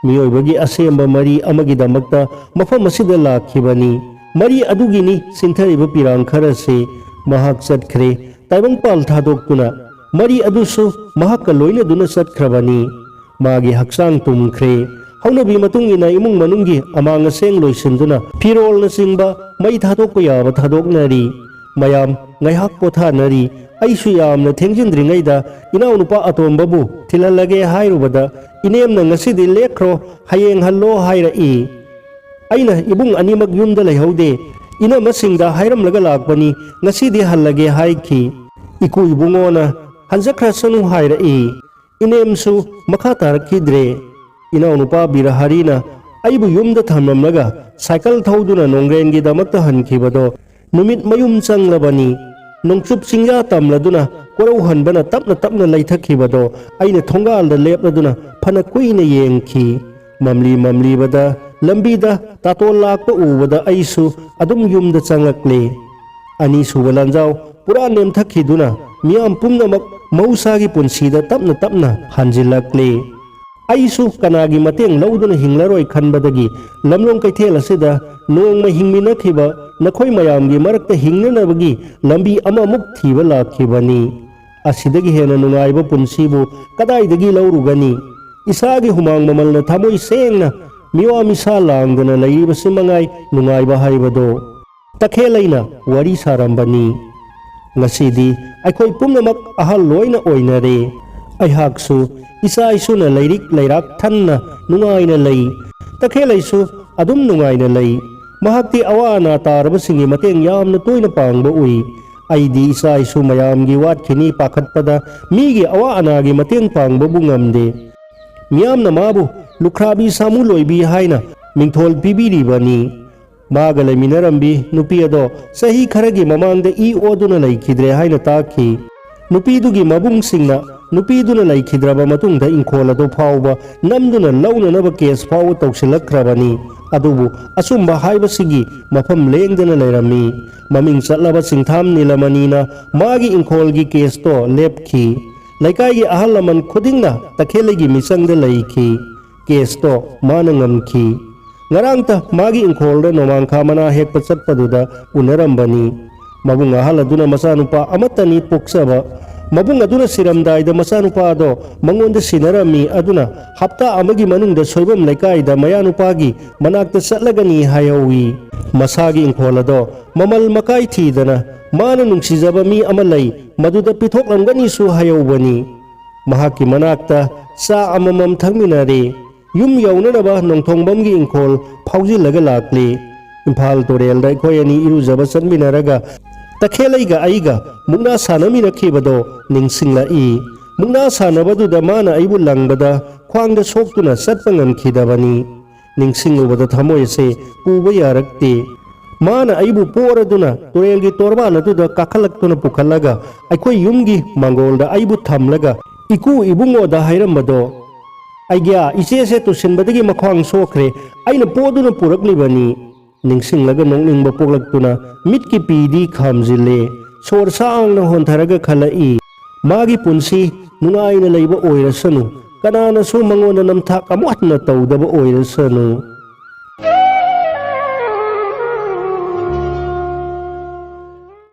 ꯃꯤꯑꯣꯏꯕꯒꯤ ꯑꯁꯦꯝꯕ ꯃꯔꯤ ꯑꯃꯒꯤꯗꯃꯛꯇ ꯃꯐꯝ ꯑꯁꯤꯗ ꯂꯥꯛꯈꯤꯕꯅꯤ꯫ ꯃꯔꯤ ꯑꯗꯨꯒꯤꯅꯤ ꯆꯤꯟꯊꯔꯤꯕ ꯄꯤꯔꯥꯡ ꯈꯔꯁꯤ꯫ ꯃꯍꯥꯛ ꯆꯠꯈ꯭ꯔꯦ꯫ ꯇꯥꯏꯕꯪꯄꯥꯜ ꯊꯥꯗꯣꯛꯇꯨꯅ ꯃꯔꯤ ꯑꯗꯨꯁꯨ ꯃꯍꯥꯛꯀ ꯂꯣꯏꯅꯗꯨꯅ ꯆꯠꯈ꯭ꯔꯕꯅꯤ꯫ ꯃꯥꯒꯤ ꯍꯛꯆꯥꯡ ꯇꯨꯝꯈ꯭ꯔꯦ꯫ ꯍꯧꯅꯕꯤ ꯃꯇꯨꯡ ꯏꯟꯅ ꯏꯃꯨꯡ ꯃꯅꯨꯡꯒꯤ ꯑꯃꯥꯡ ꯑꯁꯦꯡ ꯂꯣꯏꯁꯤꯟꯗꯨꯅ ꯐꯤꯔꯣꯜꯅꯆꯤꯡꯕ ꯃꯩ ꯊꯥꯗꯣꯛꯄ ꯌꯥꯕ ꯊꯥꯗꯣꯛꯅꯔꯤ꯫ ꯃꯌꯥꯝ ꯉꯥꯏꯍꯥꯛ ꯄꯣꯊꯥꯅꯔꯤ꯫ ꯑꯩꯁꯨ ꯌꯥꯝꯅ ꯊꯦꯡꯖꯤꯟꯗ꯭ꯔꯤꯉꯩꯗ ꯏꯅꯥꯎꯅꯨꯄꯥ ꯑꯇꯣꯝꯕꯕꯨ ꯊꯤꯜꯍꯜꯂꯒꯦ ꯍꯥꯏꯔꯨꯕꯗ ꯏꯅꯦꯝꯅ ꯉꯁꯤꯗꯤ ꯂꯦꯛꯈ꯭ꯔꯣ, ꯍꯌꯦꯡ ꯍꯜꯂꯣ ꯍꯥꯏꯔꯛꯏ꯫ ꯑꯩꯅ ꯏꯕꯨꯡ ꯑꯅꯤꯃꯛ ꯌꯨꯝꯗ ꯂꯩꯍꯧꯗꯦ꯫ ꯏꯅꯝꯃꯁꯤꯡꯗ ꯍꯥꯏꯔꯝꯂꯒ ꯂꯥꯛꯄꯅꯤ, ꯉꯁꯤꯗꯤ ꯍꯜꯂꯒꯦ ꯍꯥꯏꯈꯤ꯫ ꯏꯀꯨ ꯏꯕꯨꯡꯉꯣꯅ ꯍꯟꯖꯈ꯭ꯔꯁꯅꯨ ꯍꯥꯏꯔꯛꯏ꯫ ꯏꯅꯦꯝꯁꯨ ꯃꯈꯥ ꯇꯥꯔꯛꯈꯤꯗ꯭ꯔꯦ꯫ ꯏꯅꯥꯎꯅꯨꯄꯥ ꯕꯤꯔꯍꯥꯔꯤꯅ ꯑꯩꯕꯨ ꯌꯨꯝꯗ ꯊꯝꯂꯝꯂꯒ ꯁꯥꯏꯀꯜ ꯊꯧꯗꯨꯅ ꯅꯣꯡꯒ꯭ꯔꯦꯟꯒꯤꯗꯃꯛꯇ ꯍꯟꯈꯤꯕꯗꯣ ꯅꯨꯃꯤꯠ ꯃꯌꯨꯝ ꯆꯪꯂꯕꯅꯤ꯫ ꯅꯣꯡꯆꯨꯞ ꯆꯤꯡꯌꯥ ꯇꯝꯂꯗꯨꯅ ꯀꯣꯔꯧꯍꯟꯕꯅ ꯇꯞꯅ ꯇꯞꯅ ꯂꯩꯊꯈꯤꯕꯗꯣ ꯑꯩꯅ ꯊꯣꯡꯒꯥꯜꯗ ꯂꯦꯞꯂꯗꯨꯅ ꯐꯅ ꯀꯨꯏꯅ ꯌꯦꯡꯈꯤ꯫ ꯃꯝꯂꯤ ꯃꯝꯂꯤꯕꯗ ꯂꯝꯕꯤꯗ ꯇꯥꯇꯣꯟ ꯂꯥꯛꯄ ꯎꯕꯗ ꯑꯩꯁꯨ ꯑꯗꯨꯝ ꯌꯨꯝꯗ ꯆꯪꯂꯛꯂꯦ꯫ ꯑꯅꯤꯁꯨꯕ ꯂꯥꯟꯖꯥꯎ ꯄꯨꯔꯥ ꯅꯦꯝꯊꯈꯤꯗꯨꯅ ꯃꯤꯌꯥꯝ ꯄꯨꯝꯅꯃꯛ ꯃꯍꯧꯁꯥꯒꯤ ꯄꯨꯟꯁꯤꯗ ꯇꯞꯅ ꯇꯞꯅ ꯍꯟꯖꯤꯜꯂꯛꯂꯦ꯫ ꯑꯩꯁꯨ ꯀꯅꯥꯒꯤ ꯃꯇꯦꯡ ꯂꯧꯗꯨꯅ ꯍꯤꯡꯂꯔꯣꯏ ꯈꯟꯕꯗꯒꯤ ꯂꯝꯂꯣꯡ ꯀꯩꯊꯦꯜ ꯑꯁꯤꯗ ꯅꯣꯡꯃ ꯍꯤꯡꯃꯤꯟꯅꯈꯤꯕ ꯅꯈꯣꯏ ꯃꯌꯥꯝꯒꯤ ꯃꯔꯛꯇ ꯍꯤꯡꯅꯅꯕꯒꯤ ꯂꯝꯕꯤ ꯑꯃꯃꯨꯛ ꯊꯤꯕ ꯂꯥꯛꯈꯤꯕꯅꯤ꯫ ꯑꯁꯤꯗꯒꯤ ꯍꯦꯟꯅ ꯅꯨꯡꯉꯥꯏꯕ ꯄꯨꯟꯁꯤꯕꯨ ꯀꯗꯥꯏꯗꯒꯤ ꯂꯧꯔꯨꯒꯅꯤ? ꯏꯁꯥꯒꯤ ꯍꯨꯃꯥꯡ ꯃꯃꯜꯅ ꯊꯃꯣꯏ ꯁꯦꯡꯅ ꯃꯤꯋꯥ ꯃꯤꯁꯥ ꯂꯥꯡꯗꯅ ꯂꯩꯔꯤꯕꯁꯤ ꯃꯉꯥꯏ ꯅꯨꯡꯉꯥꯏꯕ ꯍꯥꯏꯕꯗꯣ꯫ ꯇꯈꯦꯜ ꯑꯩꯅ ꯋꯥꯔꯤ ꯁꯥꯔꯝꯕꯅꯤ꯫ ꯉꯁꯤꯗꯤ ꯑꯩꯈꯣꯏ ꯄꯨꯝꯅꯃꯛ ꯑꯍꯜ ꯂꯣꯏꯅ ꯑꯣꯏꯅꯔꯦ꯫ ꯑꯩꯍꯥꯛꯁꯨ ꯏꯆꯥ ꯏꯁꯨꯅ ꯂꯩꯔꯤꯛ ꯂꯩꯔꯥꯛ ꯊꯟꯅ ꯅꯨꯡꯉꯥꯏꯅ ꯂꯩ꯫ ꯇꯈꯦꯜꯂꯩꯁꯨ ꯑꯗꯨꯝ ꯅꯨꯡꯉꯥꯏꯅ ꯂꯩ꯫ ꯃꯍꯥꯛꯇꯤ ꯑꯋꯥ ꯑꯅꯥ ꯇꯥꯔꯕꯁꯤꯡꯒꯤ ꯃꯇꯦꯡ ꯌꯥꯝꯅ ꯇꯣꯏꯅ ꯄꯥꯡꯕ ꯎꯏ꯫ ꯑꯩꯗꯤ ꯏꯆꯥ ꯏꯁꯨ ꯃꯌꯥꯝꯒꯤ ꯋꯥꯠꯈꯤꯅꯤ ꯄꯥꯈꯠꯄꯗ ꯃꯤꯒꯤ ꯑꯋꯥ ꯑꯅꯥꯒꯤ ꯃꯇꯦꯡ ꯄꯥꯡꯕꯕꯨ ꯉꯝꯗꯦ꯫ ꯃꯤꯌꯥꯝꯅ ꯃꯥꯕꯨ ꯂꯨꯈ꯭ꯔꯥꯕꯤ ꯁꯥꯃꯨ ꯂꯣꯏꯕꯤ ꯍꯥꯏꯅ ꯃꯤꯡꯊꯣꯜ ꯄꯤꯕꯤꯔꯤꯕꯅꯤ꯫ ꯃꯥꯒ ꯂꯩꯃꯤꯟꯅꯔꯝꯕꯤ ꯅꯨꯄꯤ ꯑꯗꯣ ꯆꯍꯤ ꯈꯔꯒꯤ ꯃꯃꯥꯡꯗ ꯏ ꯑꯣꯗꯨꯅ ꯂꯩꯈꯤꯗ꯭ꯔꯦ ꯍꯥꯏꯅ ꯇꯥꯈꯤ꯫ ꯅꯨꯄꯤꯗꯨꯒꯤ ꯃꯕꯨꯡꯁꯤꯡꯅ ꯅꯨꯄꯤꯗꯨꯅ ꯂꯩꯈꯤꯗ꯭ꯔꯕ ꯃꯇꯨꯡꯗ ꯏꯪꯈꯣꯜ ꯑꯗꯨ ꯐꯥꯎꯕ ꯅꯝꯗꯨꯅ ꯂꯧꯅꯅꯕ ꯀꯦꯁ ꯐꯥꯎꯕ ꯇꯧꯁꯤꯜꯂꯛꯈ꯭ꯔꯕꯅꯤ꯫ ꯑꯗꯨꯕꯨ ꯑꯆꯨꯝꯕ ꯍꯥꯏꯕꯁꯤꯒꯤ ꯃꯐꯝ ꯂꯦꯡꯗꯅ ꯂꯩꯔꯝꯃꯤ꯫ ꯃꯃꯤꯡ ꯆꯠꯂꯕ ꯆꯤꯡꯊꯥꯝ ꯅꯤꯂꯃꯅꯤꯅ ꯃꯥꯒꯤ ꯏꯪꯈꯣꯜꯒꯤ ꯀꯦꯁꯇꯣ ꯂꯦꯞꯈꯤ꯫ ꯂꯩꯀꯥꯏꯒꯤ ꯑꯍꯜ ꯂꯃꯟ ꯈꯨꯗꯤꯡꯅ ꯇꯈꯦꯜꯂꯩꯒꯤ ꯃꯤꯆꯪꯗ ꯂꯩꯈꯤ꯫ ꯀꯦꯁꯇꯣ ꯃꯥꯅ ꯉꯝꯈꯤ꯫ ꯉꯔꯥꯡꯇ ꯃꯥꯒꯤ ꯏꯪꯈꯣꯜꯗ ꯅꯣꯡꯃꯥꯡꯈꯥ ꯃꯅꯥ ꯍꯦꯛꯄ ꯆꯠꯄꯗꯨꯗ ꯎꯅꯔꯝꯕꯅꯤ꯫ ꯃꯕꯨꯡ ꯑꯍꯜ ꯑꯗꯨꯅ ꯃꯆꯥꯅꯨꯄꯥ ꯑꯃꯠꯇꯅꯤ ꯄꯣꯛꯆꯕ꯫ ꯃꯕꯨꯡ ꯑꯗꯨꯅ ꯁꯤꯔꯝꯗꯥꯏꯗ ꯃꯆꯥꯅꯨꯄꯥꯗꯣ ꯃꯉꯣꯟꯗ ꯁꯤꯟꯅꯔꯝꯃꯤ꯫ ꯑꯗꯨꯅ ꯍꯞꯇꯥ ꯑꯃꯒꯤ ꯃꯅꯨꯡꯗ ꯁꯣꯏꯕꯝ ꯂꯩꯀꯥꯏꯗ ꯃꯌꯥꯅꯨꯄꯥꯒꯤ ꯃꯅꯥꯛꯇ ꯆꯠꯂꯒꯅꯤ ꯍꯥꯏꯍꯧꯋꯤ꯫ ꯃꯁꯥꯒꯤ ꯏꯪꯈꯣꯜ ꯑꯗꯣ ꯃꯃꯜ ꯃꯀꯥꯏ ꯊꯤꯗꯅ ꯃꯥꯅ ꯅꯨꯡꯁꯤꯖꯕ ꯃꯤ ꯑꯃ ꯂꯩ, ꯃꯗꯨꯗ ꯄꯤꯊꯣꯛꯂꯝꯒꯅꯤꯁꯨ ꯍꯥꯏꯍꯧꯕꯅꯤ꯫ ꯃꯍꯥꯛꯀꯤ ꯃꯅꯥꯛꯇ ꯆꯥ ꯑꯃꯃꯝ ꯊꯛꯃꯤꯟꯅꯔꯦ꯫ ꯌꯨꯝ ꯌꯧꯅꯅꯕ ꯅꯣꯡꯊꯣꯡꯕꯝꯒꯤ ꯏꯪꯈꯣꯜ ꯐꯥꯎꯖꯤꯜꯂꯒ ꯂꯥꯛꯂꯤ꯫ ꯏꯝꯐꯥꯜ ꯇꯨꯔꯦꯜꯗ ꯑꯩꯈꯣꯏ ꯑꯅꯤ ꯏꯔꯨꯖꯕ ꯆꯠꯃꯤꯟꯅꯔꯒ ꯇꯈꯦꯜꯂꯩꯒ ꯑꯩꯒ ꯃꯨꯛꯅꯥ ꯁꯥꯟꯅꯃꯤꯟꯅꯈꯤꯕꯗꯣ ꯅꯤꯡꯁꯤꯡꯂꯛꯏ꯫ ꯃꯨꯛꯅꯥ ꯁꯥꯟꯅꯕꯗꯨꯗ ꯃꯥꯅ ꯑꯩꯕꯨ ꯂꯪꯕꯗ ꯈ꯭ꯋꯥꯡꯗ ꯁꯣꯛꯇꯨꯅ ꯆꯠꯄ ꯉꯝꯈꯤꯗꯕꯅꯤ꯫ ꯅꯤꯡꯁꯤꯡꯂꯨꯕꯗ ꯊꯃꯣꯏ ꯑꯁꯦ ꯄꯨꯕ ꯌꯥꯔꯛꯇꯦ꯫ ꯃꯥꯅ ꯑꯩꯕꯨ ꯄꯣꯔꯗꯨꯅ ꯇꯨꯔꯦꯜꯒꯤ ꯇꯣꯔꯕꯥꯟ ꯑꯗꯨꯗ ꯀꯥꯈꯠꯂꯛꯇꯨꯅ ꯄꯨꯈꯠꯂꯒ ꯑꯩꯈꯣꯏ ꯌꯨꯝꯒꯤ ꯃꯥꯡꯒꯣꯜꯗ ꯑꯩꯕꯨ ꯊꯝꯂꯒ ꯏꯀꯨ ꯏꯕꯨꯡꯉꯣꯗ ꯍꯥꯏꯔꯝꯕꯗꯣ, "ꯑꯩꯒ꯭ꯌꯥ, ꯏꯆꯦꯁꯦ ꯇꯨꯁꯤꯟꯕꯗꯒꯤ ꯃꯈ꯭ꯋꯥꯡ ꯁꯣꯛꯈ꯭ꯔꯦ, ꯑꯩꯅ ꯄꯣꯗꯨꯅ ꯄꯨꯔꯛꯂꯤꯕꯅꯤ"꯫ ꯅꯤꯡꯁꯤꯡꯂꯒ ꯅꯣꯛꯅꯤꯡꯕ ꯄꯣꯛꯂꯛꯇꯨꯅ ꯃꯤꯠꯀꯤ ꯄꯤꯗꯤ ꯈꯥꯝꯖꯤꯜꯂꯦ꯫ ꯁꯣꯔ ꯁꯥꯡꯅ ꯍꯣꯟꯊꯔꯒ ꯈꯜꯂꯛꯏ, "ꯃꯥꯒꯤ ꯄꯨꯟꯁꯤ ꯅꯨꯡꯉꯥꯏꯅ ꯂꯩꯕ ꯑꯣꯏꯔꯁꯅꯨ, ꯀꯅꯥꯅꯁꯨ ꯃꯉꯣꯟꯗ ꯅꯝꯊꯥꯛ ꯑꯃꯨꯛ ꯍꯟꯅ ꯇꯧꯗꯕ ꯑꯣꯏꯔꯁꯅꯨ"꯫